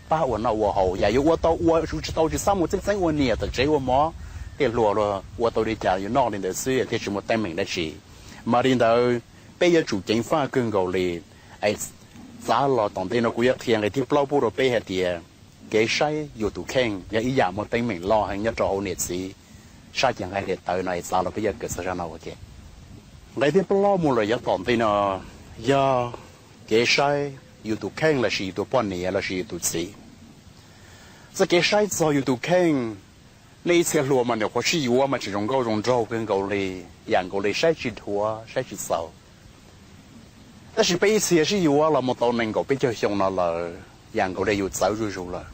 pab ua noj ua haus, yam yuav ua tau ua, tsis tau tsis txhob mus txeeb txeeb ua niam tom tsev ua mov. Tej hluas los ua tau li cas yus noj li ntawd xwb thiaj tsis muaj teeb meem dab tsi. Mas li ntawd, peb yuav tsum ceev faj kawg nkaus li. Es txav los tom ntej no kuv yuav qhia nqe thib plaub pub rau peb hais tias kev saib yus tus kheej yog ib yam muaj teeb meem loj heev nyob rau hauv niam txiv sab cev nqaij daim tawv no es txav los peb yuav kawm txog zaj no ua ke. Nqe thib plaub mus lawm yav tom ntej no yog kev saib yus tus kheej lossis yus tus poj niam lossis yus tus txiv. Txoj kev saib txog yus tus kheej, nej ib txhia hluas mas nyuam qhuav sib yuav mas tseem zoo nkauj zoo nraug kawg nkaus li, yam nkaus li saib tsis dhuav saib tsis txaus. Tab sis peb ib txhia sib yuav los mus tau nees nkaum peb caug xyoo no lawm, yam nkaus li yus txawv zuj zus lawm.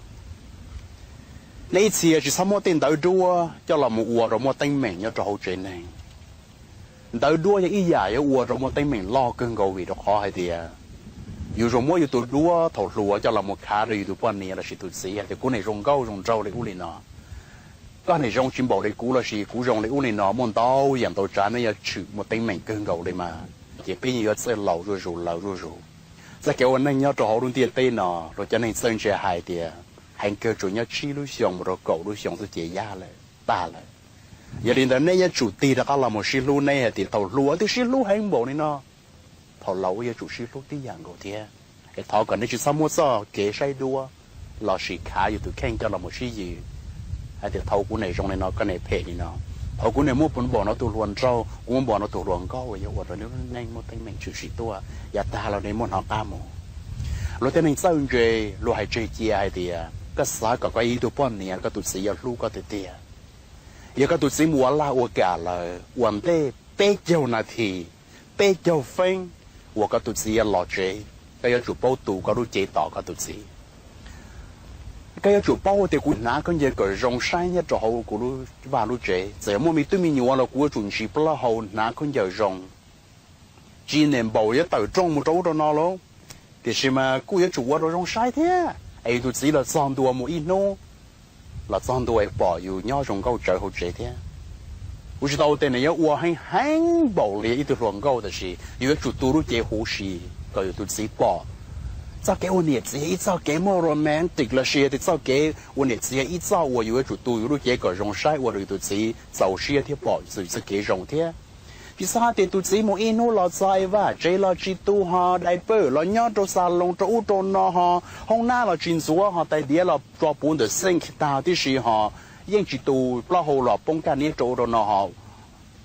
Nej ib txhia tsis txhob muab tej ntawv duab coj los mus ua rau muaj teeb meem nyob rau hauv tsev neeg. Ntawv duab yog ib yam yuav ua rau muaj teeb meem loj kawg nkaus vim rau qhov hais tias yus zoo muab yus tus duab thaum hluas coj los mus khav rau yus tus poj niam lossis tus txiv hais tias kuv niam zoo nkauj zoo nraug li ub li no, koj niam zoo tsis npaum li kuv lossis kuv zoo li ub li no, muaj ntau yam ntau tsav nej yuav tshwm muaj teeb meem kawg nkaus li mas ces peb yeej yuav txawj laus zuj zus laus zuj zus. Txoj kev ua neej nyob rau hauv lub ntiaj teb no luag cov neeg txawj ntse hais tias heev kawg tsuas nyob tsib lub xyoos mus rau kaum lub xyoos xwb ces yaj lawm tag lawm. Yog li ntawd nej yuav tsum tig rov qab los mus sib hlub, nej hais tias thaum hluas twb sib hlub heev npaum li no, thaum laus yuav tsum sib hlub tib yam nkaus thiab. Es thov kom nej tsis txhob muab txoj kev saib duab lossis khav yus tus kheej coj los mus sib yws hais tias thaum kuv niam zoo li no koj niam phem li no, thaum kuv niam muaj npaum no tus hluas nraug, kuv muaj npaum no tus hluas nkauj, yuav ua rau nej lub neej muaj teeb meem tshwm sim tuaj, yav tag los nej muab hnov qab mus. Luag tej neeg txawj ntse luag hais tseg cia hais tias koj xav kom koj ib tug poj niam koj tus txiv yuav hlub koj tiag tiag, yog koj tus txiv mus ua laj ua kam lawm ua ntej peb caug nas this, peb caug feeb uas koj tus txiv yuav los tsev, koj yuav tsum paub tu koj lub cev tos koj tus txiv. Koj yuav tsum paub tias kuv hnav khaub ncaws kom zoo saib nyob rau hauv kuv lub vaj lub tsev, txawm yog muaj me tub me nyuam los kuv yuav tsum ntsis plaub hau hnav khaub ncaws zoo, tsis niam npaum yuav tawm rooj mus rau ub rau no lauj. Tiam sis mas kuj yuav tsum ua rau zoo saib thiab es yus tus txiv los txog ntua mus ib hnub, los txog ntua pom yus nyob zoo nkauj tsawv hauv tsev thiab. Kuv tsis tau tias nws yuav ua heev heev npaum li ib tug hluas nkauj, tab sis yus yuav tsum tu lub cev huv si kom yus tus txiv pom. Txoj kev ua niam txiv yog ib txoj kev muaj romantic lossis tias txoj kev ua niam txiv yog ib txoj uas yus yuav tsum tu yus lub cev kom zoo saib ua rau yus tus txiv txaus siab thiab pom txoj kev zoo thiab. Tsis txhob hais tias tus txiv mus ib hnub los txog es vaj tsev los tsis tu ho diaper los nyob rau xas loos rau ub rau no ho hoob nab los tsis ntxuav ho tais diav los tso puv ntawm sink tag tib si ho yeej tsis tu plaub hau los poob kaj niab rau ub rau no ho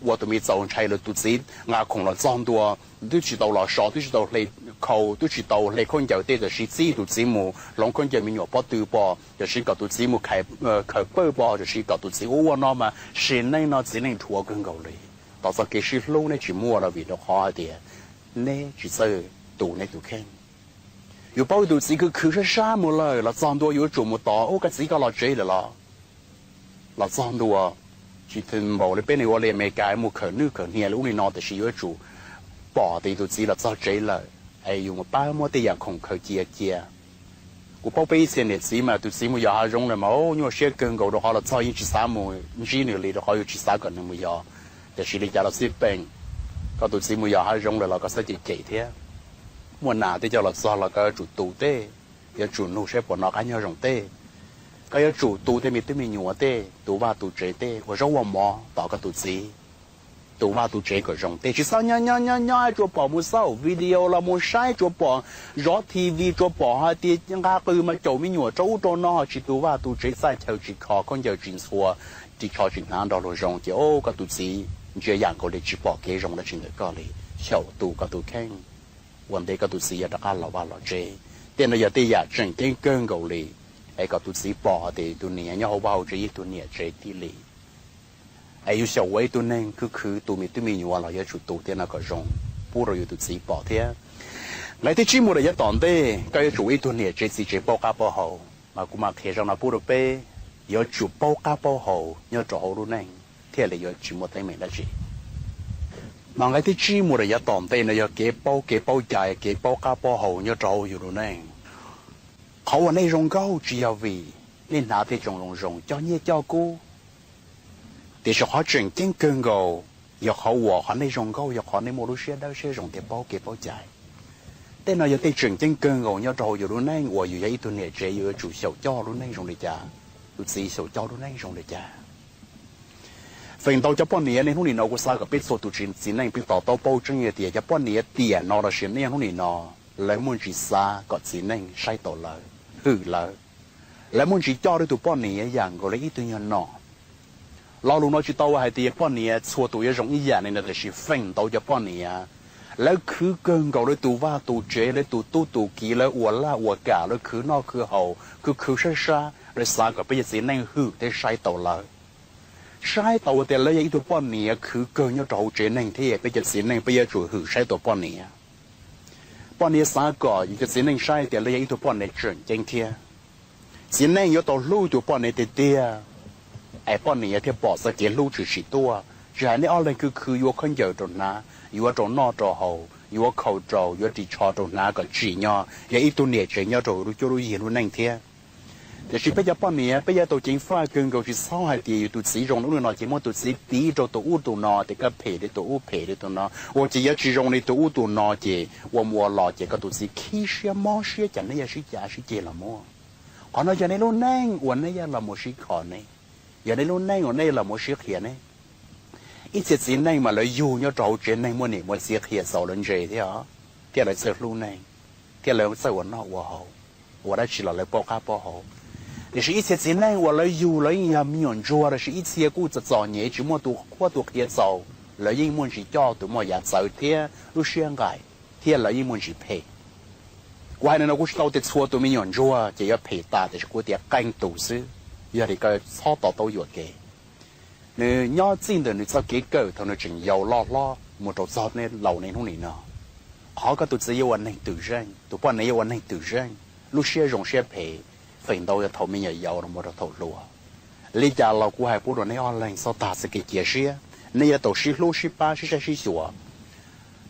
ua tus me txaus ntshai los tus txiv nqa khoom los txog ntua twb tsis tau los so, twb tsis tau hle khau, twb tsis tau hle khaub ncaws tej, tam sim txib tus txiv mus hloov khaub ncaws me nyuam pob tw pov, tam sim kom tus txiv mus khaws pawj pov, tam sim kom tus txiv ua ua no mas sim neej no txiv neej dhuav kawg nkaus li. Tos txoj kev sib hlub nej tsis muaj los vim rau qhov hais tias neb tsis txawj tu neb tus kheej. Yus paub yus tus txiv khwv khwv sab sab mus lawm los txog ntua yus yuav tsum mus tos ub koj txiv koj los tsev lawm los? Los txog ntua tsis npaum li peb neeg ua li Amelikas mus khawm nwj khawm hnia li ub li no, tiam sis yuav tsum pom tias yus tus txiv los txog tsev lawm es yus mus pab muab tej yam khoom khaws cia cia. Kuv paub peb ib txhia niam txiv mas tus txiv mus yos hav zoov lawm mas nyuaj siab kawg nkaus rau qhov los txog yeej tsis xav mus ntsib nws li rau qhov yus tsis xav kom nws mus yos. Tiam sis li cas los xij peem, koj tus txiv mus yos hav zoov lawm los koj txhob cem cem thiab. Muaj nas tej coj los txog los koj yuav tsum tu tej, yuav tsum nug saib puas noj qab nyob zoo tej. Koj yuav tsum tu tej me tub me nyuam tej, tu vaj tu tsev tej, ua zaub ua mov tos koj tus txiv, tu vaj tu tsev kom zoo tej. Tsis txhob nyob nyob nyob nyob tsuas pom mus xauj video los mus saib, tsuas pom zov T V, tsuas pom hais tias nqa qws mas caum me nyuam rau ub rau no, tsis tu vaj tu tsev, txaj chaw tsis kho, khaub ncaws tsis ntxhua, ris tsho tsis hnav nrog luag zoo ces o koj tus txiv ntsia yam nkaus li tsis pom kev zoo dab tsi ntawm koj li. Xyaum tu koj tus kheej, ua ntej koj tus txiv yuav rov qab los vaj los tsev. Tej no yog tej yam tseem ceeb kawg nkaus li, es kom tus txiv pom hais tias tus niam nyob hauv vaj hauv tsev yog ib tug niam tsev tib li. Es yus xyaum ua ib tug neeg khwv khwv tu me tub me nyuam los yuav tsum tu tej no kom zoo pub rau yus tus txiv pom thiab. Nqe thib tsib mus rau yav tom ntej, koj yuav tsum ua ib tug niam tsev txiv tsev paub qab paub hau. Mas kuv mam qhia zaj no pub rau peb, yuav tsum paub qab paub hau nyob rau hauv lub neej thiaj li yuav tsis muaj teeb meem dab tsi. Mas nqe thib tsib mus rau yav tom ntej no yog kev paub kev paub cai, kev paub qab paub hau nyob rau hauv yus lub neej. Qhov uas nej zoo nkauj tsis yog vim nej hnav tej tsoos zoo zoo coj nyiaj coj kub, tiam sis qhov tseem ceeb kawg nkaus yog qhov uas qhov nej zoo nkauj yog qhov nej muaj lub siab dawb siab zoo thiab paub kev paub cai. Tej no yog tej tseem ceeb kawg nkaus nyob rau hauv yus lub neej uas yus yog ib tug niam tsev yus yuav tsum xyaum coj lub neej zoo li cas, tus txiv xyaum coj lub neej zoo li cas. Feem ntau cov poj niam niaj hnub nim no kuv xav kom peb txhua tus txiv neej peb to taub paub tseeb tias cov poj niam tiam no los sis niaj hnub nim no lawv muaj ntsis xav kom txiv neej saib taus lawv, hwm lawv. Lawv muaj ntsis coj lawv tus poj niam yam nkaus li ib tug nyuag nom. Lo lus no tsis tau hais tias poj niam txhua tus yuav zoo ib yam li no, tiam sis feem ntau cov poj niam Lawv khwv kawg nkaus, lawv tus vaj tus tsev, lawv tus tub tus kiv, lawv ua laj ua kam, lawv khwv noj khwv haus, khwv khwv sab sab, lawv xav kom peb cov txiv neej hwm thiab saib taus lawv. Saib taus tias lawv yog ib tug poj niam khwv kawg nyob rau hauv tsev neeg thiab peb cov txiv neej peb yuav tsum hwm saib taus poj niam. Poj niam xav kom yus cov txiv neej saib tias lawv yog ib tug poj niam tseem ceeb thiab. Txiv neej yuav tau hlub tus poj niam tiag tiag, es poj niam thiaj pom txoj kev hlub tshwm sim tuaj. Tsis hais nej ob leeg khwv khwv yuav khaub ncaws rau hnav, yuav rau noj rau haus, yuav khau rau, yuav ris tsho rau hnav kom tsim nyog yog ib tug niam tsev nyob rau lub cuab lub yig lub neej thiab. Tiam sis peb cov poj niam peb yuav tau ceev faj kawg nkaus, tsis txhob hais tias yus tus txiv zoo li ub li no ces muab tus txiv piv rau tus ub tus no, tias koj phem li tus ub phem li tus no, ua ces yuav tsis zoo li tus ub tus no, ces ua mus ua los ces koj tus txiv khib siab mob siab, cas neb yuav sib cav sib ceg los muaj. Qhov no yog nej lub neej uas nej yuav los mus sib kho ne, yog nej lub neej uas nej los mus sib qhia ne. Ib txhia txiv neej mas lawv yug nyob rau hauv tsev neeg muaj niam muaj txiv qhia txaus lawv ntse thiab, thiab lawv txawj hlub neeg, thiab lawv txawj ua noj ua haus, ua dab tsi los lawv paub qab paub hau. Tiam sis ib txhia txiv neej uas lawv yug lawv yeej yog me nyuam ntsuag lossis ib txhia kuj txom txom nyem tsis muaj tus qhuab tus qhia txaus, lawv yeej muaj ntsis coj tus moj yam txawv thiab lub siab nqaim, thiab lawv yeej muaj ntsis phem. Kuv hais li no kuv tsis tau tias txhua tus me nyuam ntsuag ces yuav phem tas, tiam sis kuv tias qee tus xwb, yog li koj txhob to taub yuam kev. Nws nyob txij ntawm nws txoj kev kawm thaum nws tseem yau loj hlob mus rau txog nej laus niaj hnub nim no. Qhov koj tus txiv yuav ua neeg twm zeej, tus poj niam yuav ua neeg twm zeej, lub siab zoo siab phem, feem ntau yog thaum me nyuam yaus los mus rau thaum hluas. Li cas los kuv hais pub rau nej ob leeg txhob tag txoj kev cia siab, nej yuav tau sib hlub sib pab sib saib sib xyuas.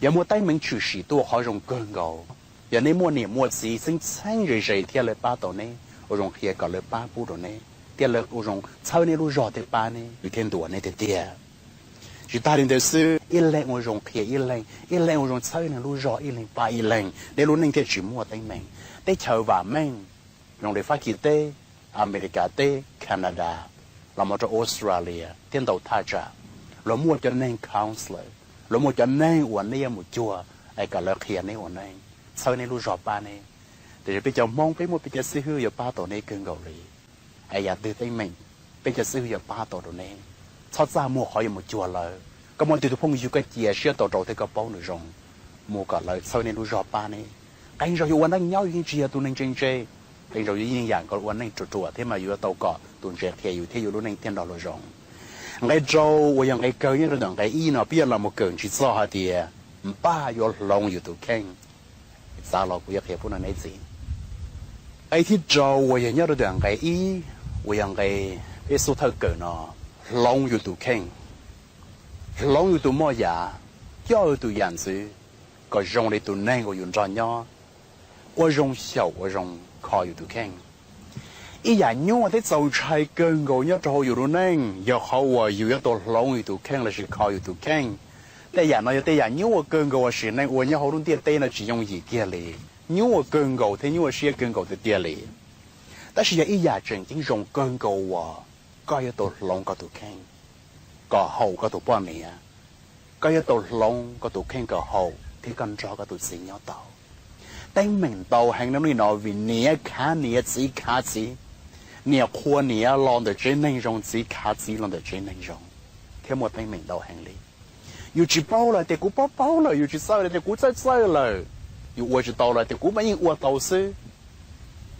Yog muaj teeb meem tshwm sim tuaj qhov zoo kawg nkaus, yog nej muaj niam muaj txiv txheeb txheeb ze ze thiab lawv pab tau neb, ua zoo qhia kom lawv pab pub rau neb thiab lawv ua zoo txhawb neb lub zog thiab pab neb, nws thiaj ntuas neb tiag tiag. Tsis tag li ntawd xwb, ib leeg ua zoo qhia ib leeg, ib leeg ua zoo txhawb ib leeg lub zog, ib leeg pab ib leeg, nej lub neej thiaj tsis muaj teeb meem. Teb chaws vam meej, zoo li Fab Kis teb, Amelikas teb, Canada, los mus rau Australia thiab ntau thaj tsam, luag muaj cov neeg counselor, luag muaj cov neeg uas nej yuav mus cuag es kom lawv qhia neb ua neej, txhawb neb lub zog pab neb. Tiam sis peb cov Hmoob peb muaj peb cov xib hwb yuav pab tau neb kawg nkaus li. Es yam twg teeb meem, peb cov xib hwb yuav pab tau rau neb. Txhob txaj muag qhov yuav mus cuag lawv. Koj muaj twg tus phooj ywg koj cia siab tau rau thiab koj paub nws zoo, mus kom lawv txhawb neb lub zog pab neb. Qee zaus yus ua neej nyob yus yeej tsis yog tus neeg ntse ntse, qee zaus yus yeej yam nkaus ua neej ruam ruam thiab mas yus yuav tau kom tus ntse qhia yus thiab yus lub neej thiaj nrog luag zoo. Nqe rau uas yog nqe kawg nyob rau ntawm nqe ib no peb yuav los mus kawm ntsis txog hais tias npaj yuav hloov yus tus kheej. Xav los kuv yuav qhia pub rau neb txiv. Nqe thib rau uas yog nyob rau ntawm nqe ib, uas yog nqe peb xub thawj kawm no, hloov yus tus kheej, hloov yus tus moj yam, coj yus tus yam ntxwv kom zoo li tus neeg uas yus nrog nyob, ua zoo xyaum ua zoo kho yus tus kheej. Ib yam nyuaj thiab txaus ntshai kawg nkaus nyob rau hauv yus lub neej yog qhov uas yus yuav tau hloov yus tus kheej lossis kho yus tus kheej. Tej yam no yog tej yam nyuaj kawg nkaus uas sim neej ua nyob hauv lub ntiaj teb no tsis yooj yim kiag li, nyuaj kawg nkaus thiab nyuaj siab kawg nkaus tiag tiag li. Tab sis yog ib yam tseem ceeb zoo kawg nkaus uas koj yuav tau hloov koj tus kheej kom haum koj tus poj niam. Koj yuav tau hloov koj tus kheej kom haum thiab koj nrog koj tus txiv nyob tau. Teeb meem ntau heev no li no vim niam khav niam txiv khav txiv, niam qhuas niam los ntawm tsev neeg zoo, txiv khav txiv los ntawm tsev neeg zoo, thiab muaj teeb meem ntau heev li. Yus tsis paub los tias kuv paub paub lawm, yus tsis txawj los tias kuv txawj txawj lawm, yus ua tsis tau los tias kuv mas yeej ua tau xwb.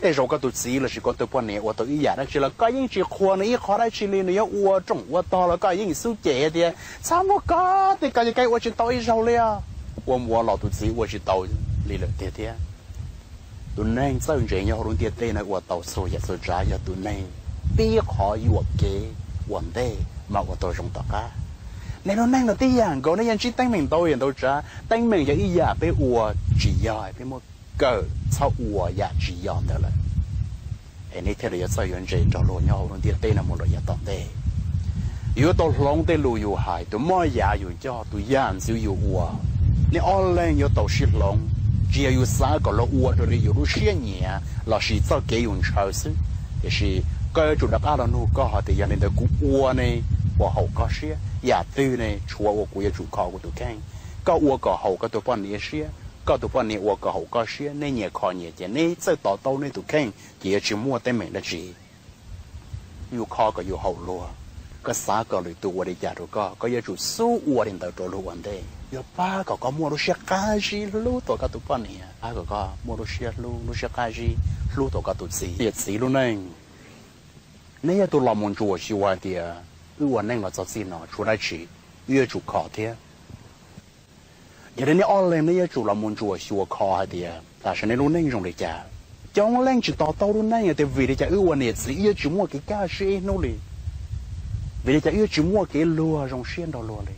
Tej zaum koj tus txiv lossis koj tus poj niam ua tau ib yam dab tsi los koj yeej tsis qhuas nws ib qho dab tsi li, nws yuav ua rooj ua tog los koj yeej xub cem tias txhob muab koj tej ko ces koj ua tsis tau ib zaug li os. Ua mus ua los tus txiv ua tsis tau li lawm tiag thiab. Tus neeg txawj ntse nyob hauv lub ntiaj teb no ua tau txhua yam txhua tsav yog tus neeg pib qhov yuam kev ua ntej mas ua tau zoo tom qab. Nej lub neej no tib yam nkaus, nej yuav ntsib teeb meem ntau yam ntau tsav. Teeb meem yog ib yam peb ua tsis yog, peb muab kawm txhob ua yam tsis yog ntawd lawm, es nej thiaj li yuav txawj yuav ntse nrog luag nyob hauv lub ntiaj teb no mus rau yav tom ntej. Yus yuav tau hloov tej lus yus hais, tus moj yam yus coj, tus yam ntxwv yus ua. Nej ob leeg yuav tau sib hloov, tsis yog yus xav kom luag ua raws li yus lub siab nyiam lossis txoj kev yus ntshaw xwb. Tiam sis koj yuav tsum rov qab los nug koj hais tias yog li ntawd kuv ua ne puas haum koj siab? Yam twg ne tshuav uas kuv yuav tsum kho kuv tus kheej? Koj ua kom haum koj tus poj niam siab, koj tus poj niam ua kom haum koj siab, nej nyias kho nyias ces nej txawj to taub nej tus kheej ces yuav tsis muaj teeb meem dab tsi. Yus kho kom yus haum luag, koj xav kom lwm tus ua li cas rau koj, koj yuav tsum xub ua li ntawd rau luag ua ntej. Yog pab kom koj muaj lub siab qab zib hlub tau koj tus poj niam, pab kom koj muaj lub siab hlub, lub siab qab zib hlub tau koj tus txiv. Niam txiv lub neej, neb yog tus los mus ntsuam xyuas hais tias wb ua neej los txog txij no tshuav dab tsi wb yuav tsum kho thiab. Yog li neb ob leeg neb yuav tsum los mus ntsuam xyuas kho hais tias tam sim no neb lub neej zoo li cas. Coob leej tsis to taub lub neej tias vim li cas wb ua niam txiv wb yuav tsis muaj kev kaj siab ib hnub li, vim li cas wb yuav tsis muaj kev luag zoo siab nrog luag li,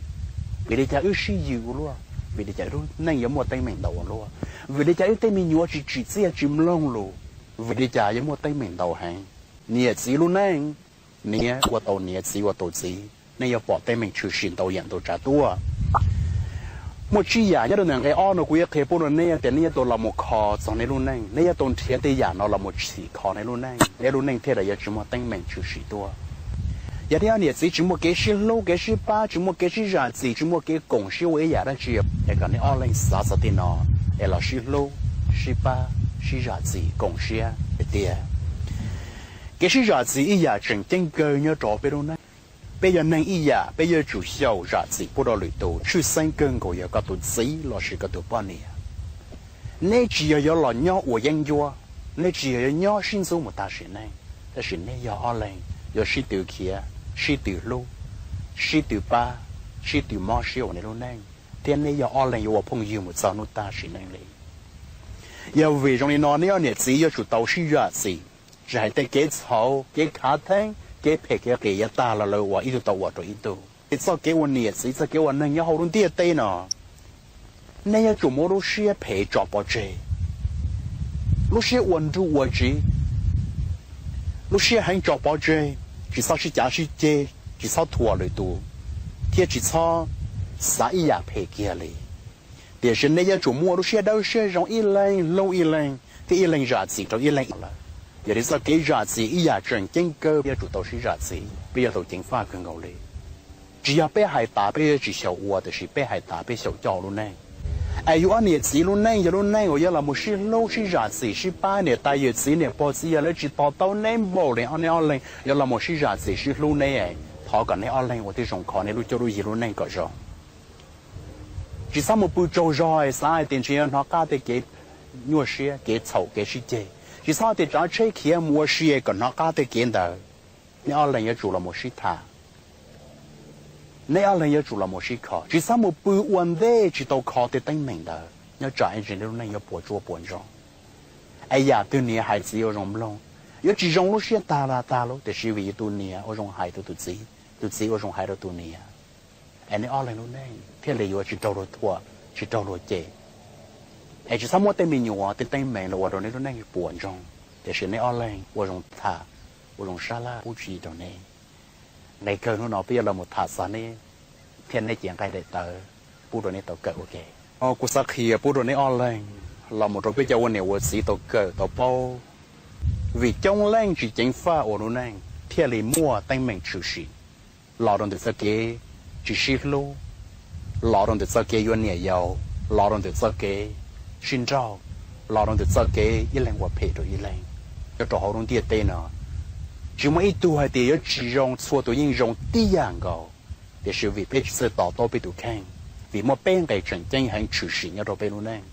vim li cas wb sib yws ua luaj, vim li cas wb lub neej yuav muaj teeb meem ntau ua luaj, vim li cas wb tej me nyuam tsis tsim txiaj tsis mloog lus, vim li cas yuav muaj teeb meem ntau heev. Niam txiv lub neej, niam ua tau niam, txiv ua tau txiv, nej yuav pom teeb meem tshwm sim ntau yam ntau tsav tuaj. Muaj tsib yam nyob rau ntawm nqe ob no kuv yuav qhia pub rau neb tias neb yuav tau los mus kho txog neb lub neej, neb yuav tau nrhiav tej yam no los mus txhim kho neb lub neej, neb lub neej thiaj li yuav tsis muaj teeb meem tshwm sim tuaj. Yog neb ob niam txiv tsis muaj kev sib hlub kev sib pab, tsis muaj kev sib zam txim, tsis muaj kev koom siab ua ib yam dab tsi, es kom neb ob leeg xav txog tej no es los sib hlub, sib pab, sib zam txim koom siab tiag tiag. Kev sib zam txim ib yam tseem ceeb kawg nyob rau peb lub neej. Peb yog neeg ib yam, peb yuav tsum xyaum zam txim pub rau lwm tus, tshwj xeeb kawg nkaus yog koj tus txiv lossis koj tus poj niam. Neb tsis yog yuav los nyob ua yeeb ncuab, neb tsis yog yuav nyob sib ntxub mus tag sim neej, tab sis neb yog ob leeg yuav sib tw khiav, sib tw hlub, sib tw pab, sib tw mob siab ua neb lub neej, thiab neb yog ob leeg yuav ua phooj ywg mus txog hnub tag sim neej li. Yog vim zoo li no neb ob niam txiv yuav tsum tau sib zam txim, tsis hais tej kev txhaum, kev khav theeb, kev phem kev qias yav tag los lawv uas ib tug tau ua rau ib tug. Es txoj kev ua niam txiv, txoj kev ua neeg nyob hauv lub ntiaj teb no, nej yuav tsum muab lub siab phem tso pov tseg, lub siab ua nruj ua tsiv, lub siab heev tso pov tseg, tsis txhob sib cav sib ceg, tsis txhob thuam lwm tus, thiab tsis txhob xav ib yam phem kiag li. Tiam sis nej yuav tsum muaj lub siab dawb siab zoo, ib leeg hlub ib leeg thiab ib leeg zam txim rau ib leeg lawm. Yog li txoj kev zam txim ib yam tseem ceeb kawg, peb yuav tsum tau sib zam txim, peb yuav tau ceev faj kawg nkaus li. Tsis yog peb hais tas peb yuav tsis xyaum ua, tiam sis peb hais tas peb xyaum coj lub neej. Es yus ob niam txiv lub neej yog lub neej uas yuav los mus sib hlub sib zam txim sib pab, niam tais yawm txiv niam pog txiv yawg lawv tsis to taub neb npaum li, neb ob leeg yuav los mus sib zam txim sib hlub, neb thov kom neb ob leeg ua tib zoo kho neb lub cuab lub yig lub neej kom zoo. Tsis txhob mus pw tsaug zog xav hais tias ntshe yuav hnov qab tej kev nyuaj siab, kev txhaum, kev sib ceg. Tsis txhob tias tsav tsheb khiav mus ua si kom hnov qab tej kev ntawd. Neb ob leeg yuav tsum los mus sib tham, neb ob leeg yuav tsum los mus sib kho. Tsis txhob mus pw ua ntej tsis tau kho tej teeb meem ntawd, nyob tsam ib ntsis neb lub neej yuav puas tsuaj puas ntsoog. Es yam twg niam hais txiv ua zoo mloog, yuav tsis zoo lub siab tag los tag lub, tiam sis vim yus tus niam ua zoo hais rau tus txiv, tus txiv ua zoo hais rau tus niam, es neb ob leeg lub neej thiaj li yuav tsis raug luag thuam, tsis raug luag cem. Es tsis txhob muab tej me nyuam tej teeb meem los ua rau neb lub neej puas ntsoog, tiam sis neb ob leeg ua zoo tham, ua zoo sab laj pub tswv yim rau neb. Nqe kawg hnub no peb yuav los mus tham txog neb thiab neb cev nqaij daim tawv pub rau neb tau kawm ua ke. Kuv xav qhia pub rau neb ob leeg los mus rau peb cov ua niam ua txiv tau kawm tau paub, vim coob leej tsis ceev faj ua lub neej thiaj li muaj teeb meem tshwm sim los rau ntawm txoj kev tsis sib hlub, los rau ntawm txoj kev yuav niam yau, los rau ntawm txoj kev sib nrauj, los rau ntawm txoj kev ib leeg ua phem rau ib leeg. Nyob rau hauv lub ntiaj teb no, tsis muaj ib tug hais tias yuav tsis zoo, txhua tus yeej zoo tib yam nkaus. Tiam sis vim peb tsis txawj to taub peb tus kheej, vim muaj peb nqe tseem ceeb heev tshwm sim nyob rau peb lub neej.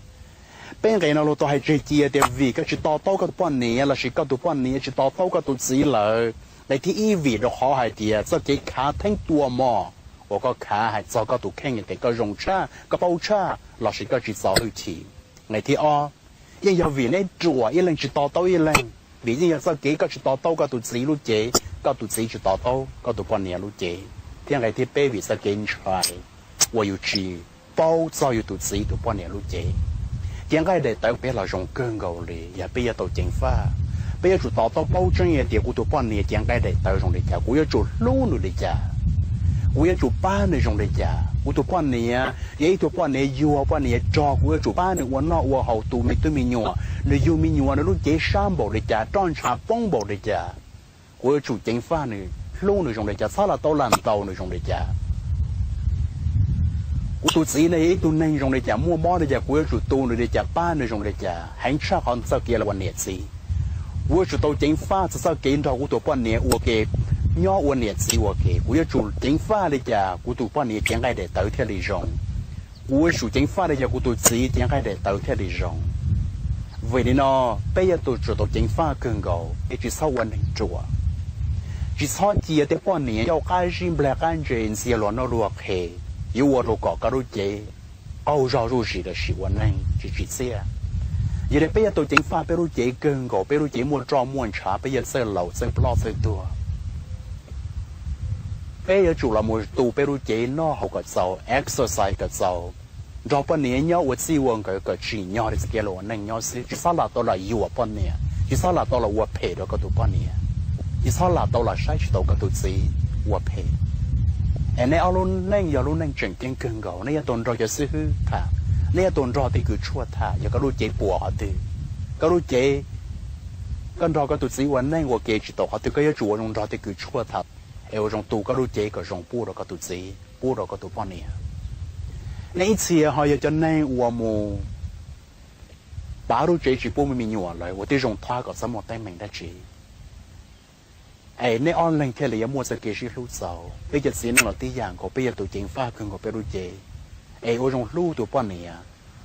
Peb nqe no luag tau hais tseg cia tias vim koj tsis to taub koj tus poj niam lossis koj tus poj niam tsis to taub koj tus txiv lawm. Nqe thib ib, vim rau qhov hais tias txoj kev khav theeb tua mom uas koj khav hais txog koj tus kheej tias koj zoo tshaj, koj paub tshaj lossis koj tsis txo hwj chim. Nqe thib ob, yeej yog vim neb ruam ib leeg tsis to taub ib leeg, vim yeej yog txoj kev koj tsis to taub koj tus txiv lub cev, koj tus txiv tsis to taub koj tus poj niam lub cev. Thiab nqe thib peb, vim txoj kev ntshai uas yus tsis paub txog yus tus txiv tus poj niam lub cev. Cev nqaij daim tawv peb los zoo kawg nkaus li, yog peb yuav tau ceev faj, peb yuav tsum to taub paub tseeb tias kuv tus poj niam cev nqaij daim tawv zoo li cas, kuv yuav tsum hlub nws li cas, kuv yuav tsum pab nws zoo li cas. Kuv tus poj niam yog ib tug poj niam yuag poj niam rog, kuv yuav tsum pab nws ua noj ua haus, tu me tub me nyuam, nws yug me nyuam nws lub cev sab npaum li cas, roj ntsha poob npaum li cas. Kuv yuav tsum ceev faj nws, hlub nws zoo li cas, txhob los tau lam ntaus nws zoo li cas. Kuv tus txiv ne yog ib tug neeg zoo li cas, muaj mob li cas, kuv yuav tsum tu nws li cas, pab nws zoo li cas. Heev tshaj qhov txoj kev los ua niam txiv, kuv yuav tsum tau ceev faj txog txoj kev nrog kuv tus poj niam ua ke, nyob ua niam txiv ua ke. Kuv yuav tsum ceev faj li cas kuv tus poj niam cev nqaij daim tawv thiaj li zoo. Kuv yuav tsum ceev faj li yog kuv tus txiv cev nqaij daim tawv thiaj li zoo. Vim li no, peb yuav tsum tau ceev faj kawg nkaus es tsis txhob ua neeg ruam. Tsis txhob cia tej poj niam yauj qab zib nplag qab ntse ntxias luag noj luag qhes, yuav ua rau kom koj lub cev qaug zog zuj zus los sis ua neeg tsis tsim txiaj. Yog li peb yuav tau ceev faj peb lub cev kawg nkaus, peb lub cev muaj roj muaj ntshav, peb yuav txawj laus txawj ploj txawj tuag. Peb yuav tsum los mus tu peb lub cev noj haus kom txaus, exercise kom txaus, nrog poj niam nyob ua txij ua nkawm kom tsim nyog li txoj kev los ua neej nyob xwb. Tsis txhob lam tau los yuam poj niam, tsis txhob lam tau los ua phem rau koj tus poj niam, tsis txhob lam tau los saib tsis taus koj tus txiv ua phem. Es nej ob lub neej yog lub neej tseem ceeb kawg nkaus, nej yuav tau nrog cov xib hwb tham, nej yuav tau nrog tej kws tshuaj tham. Yog koj lub cev puas qhov twg, koj lub cev, koj nrog koj tus txiv ua neej ua ke tsis tau qhov twg, koj yuav tsum ua zoo nrog tej kws tshuaj tham es ua zoo tu koj lub cev kom zoo pub rau koj tus txiv, pub rau koj tus poj niam. Nej ib txhia ho yog cov neeg uas mus pav lub tsev tsis pub me me nyuam lawm, ua tib zoo thab kom txhob muaj teeb meem dab tsi. Es nej ob leeg thiaj li yuav muaj txoj kev sib hlub txaus. Peb cov txiv neej los tib yam nkaus, peb yuav tsum ceev faj kawg nkaus peb lub cev es ua zoo hlub tus poj niam.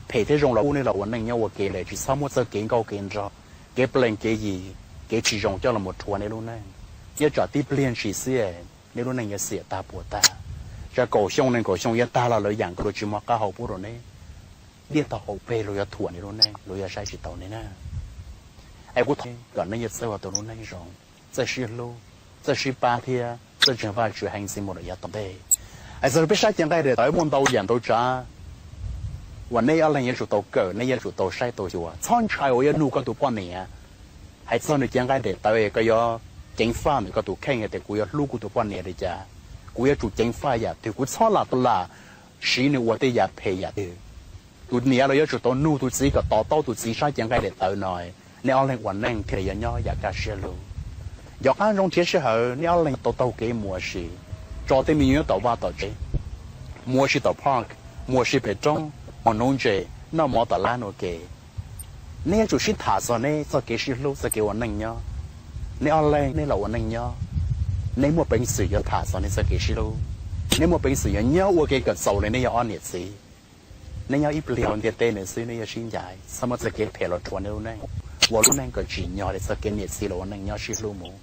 Phem thiab zoo los pub nej los ua neej nyob ua ke lawm, tsis txhob muaj txoj kev nkauj kev nraug, kev plees kev yig, kev tsis zoo coj los rhuav nej lub neej. Nyob tsam tib pliag ntshis xwb nej lub neej yuav xiam tag puas tag. Tsam kaum xyoo nees nkaum xyoo yuav tag los lawv yam nkaus, luag tsis muaj qab hau pub rau nej. Tiaj tau hauv pes luag yuav thuam nej lub neej, luag yuav saib tsis taus nej na. Es kuv thov kom nej yuav txawj ua tus lub neej zoo, txawj sib hlub, txawj sib pab thiab txawj ntseeg Vajtswv heev txiv mus lawm yav tom ntej. Es txog peb sab cev nqaij daim tawv muaj ntau yam ntau tsav uas nej ob leeg yuav tsum tau kawm, nej yuav tsum tau saib tau xyuas. Txhob ntshai uas yuav nug koj tus poj niam hais txog nws cev nqaij daim tawv, koj yuav ceev faj ntawm koj tus kheej hais tias kuv yuav hlub kuv tus poj niam li cas, kuv yuav tsum ceev faj yam twg, kuv txhob lam tau lam siv nws ua tej yam phem yam twg. Tus niam los yuav tsum tau nug tus txiv kom to taub tus txiv sab cev nqaij daim tawv no, nej ob leeg ua neej thiaj li yuav nyob yam kaj siab lug. Nco qab ntsoov nrhiav sij hawm nej ob leeg tau taug kev mus ua si, tso tej me nyuam nyob tom vaj tom tsev, mus ua si tom park, mus ua si pem roob, mus nuv ntses, noj mov tom lab nuv ke. Nej yuav tsum sib tham txog nej txoj kev sib hlub, txoj kev ua neej nyob. Nej ob leeg nej los ua neej nyob, nej muaj peev xwm yuav tham txog nej txoj kev sib hlub, nej muaj peev xwm yuav nyob ua ke kom txaus li nej yog ob niam txiv. Nej nyob ib pliag hauv ntiaj teb no xwb nej yuav sib ncaim, txhob muab txoj kev phem los rhuav nej lub neej. Ua lub neej kom tsim nyog li txoj kev niam txiv los ua neej nyob sib hlub mus.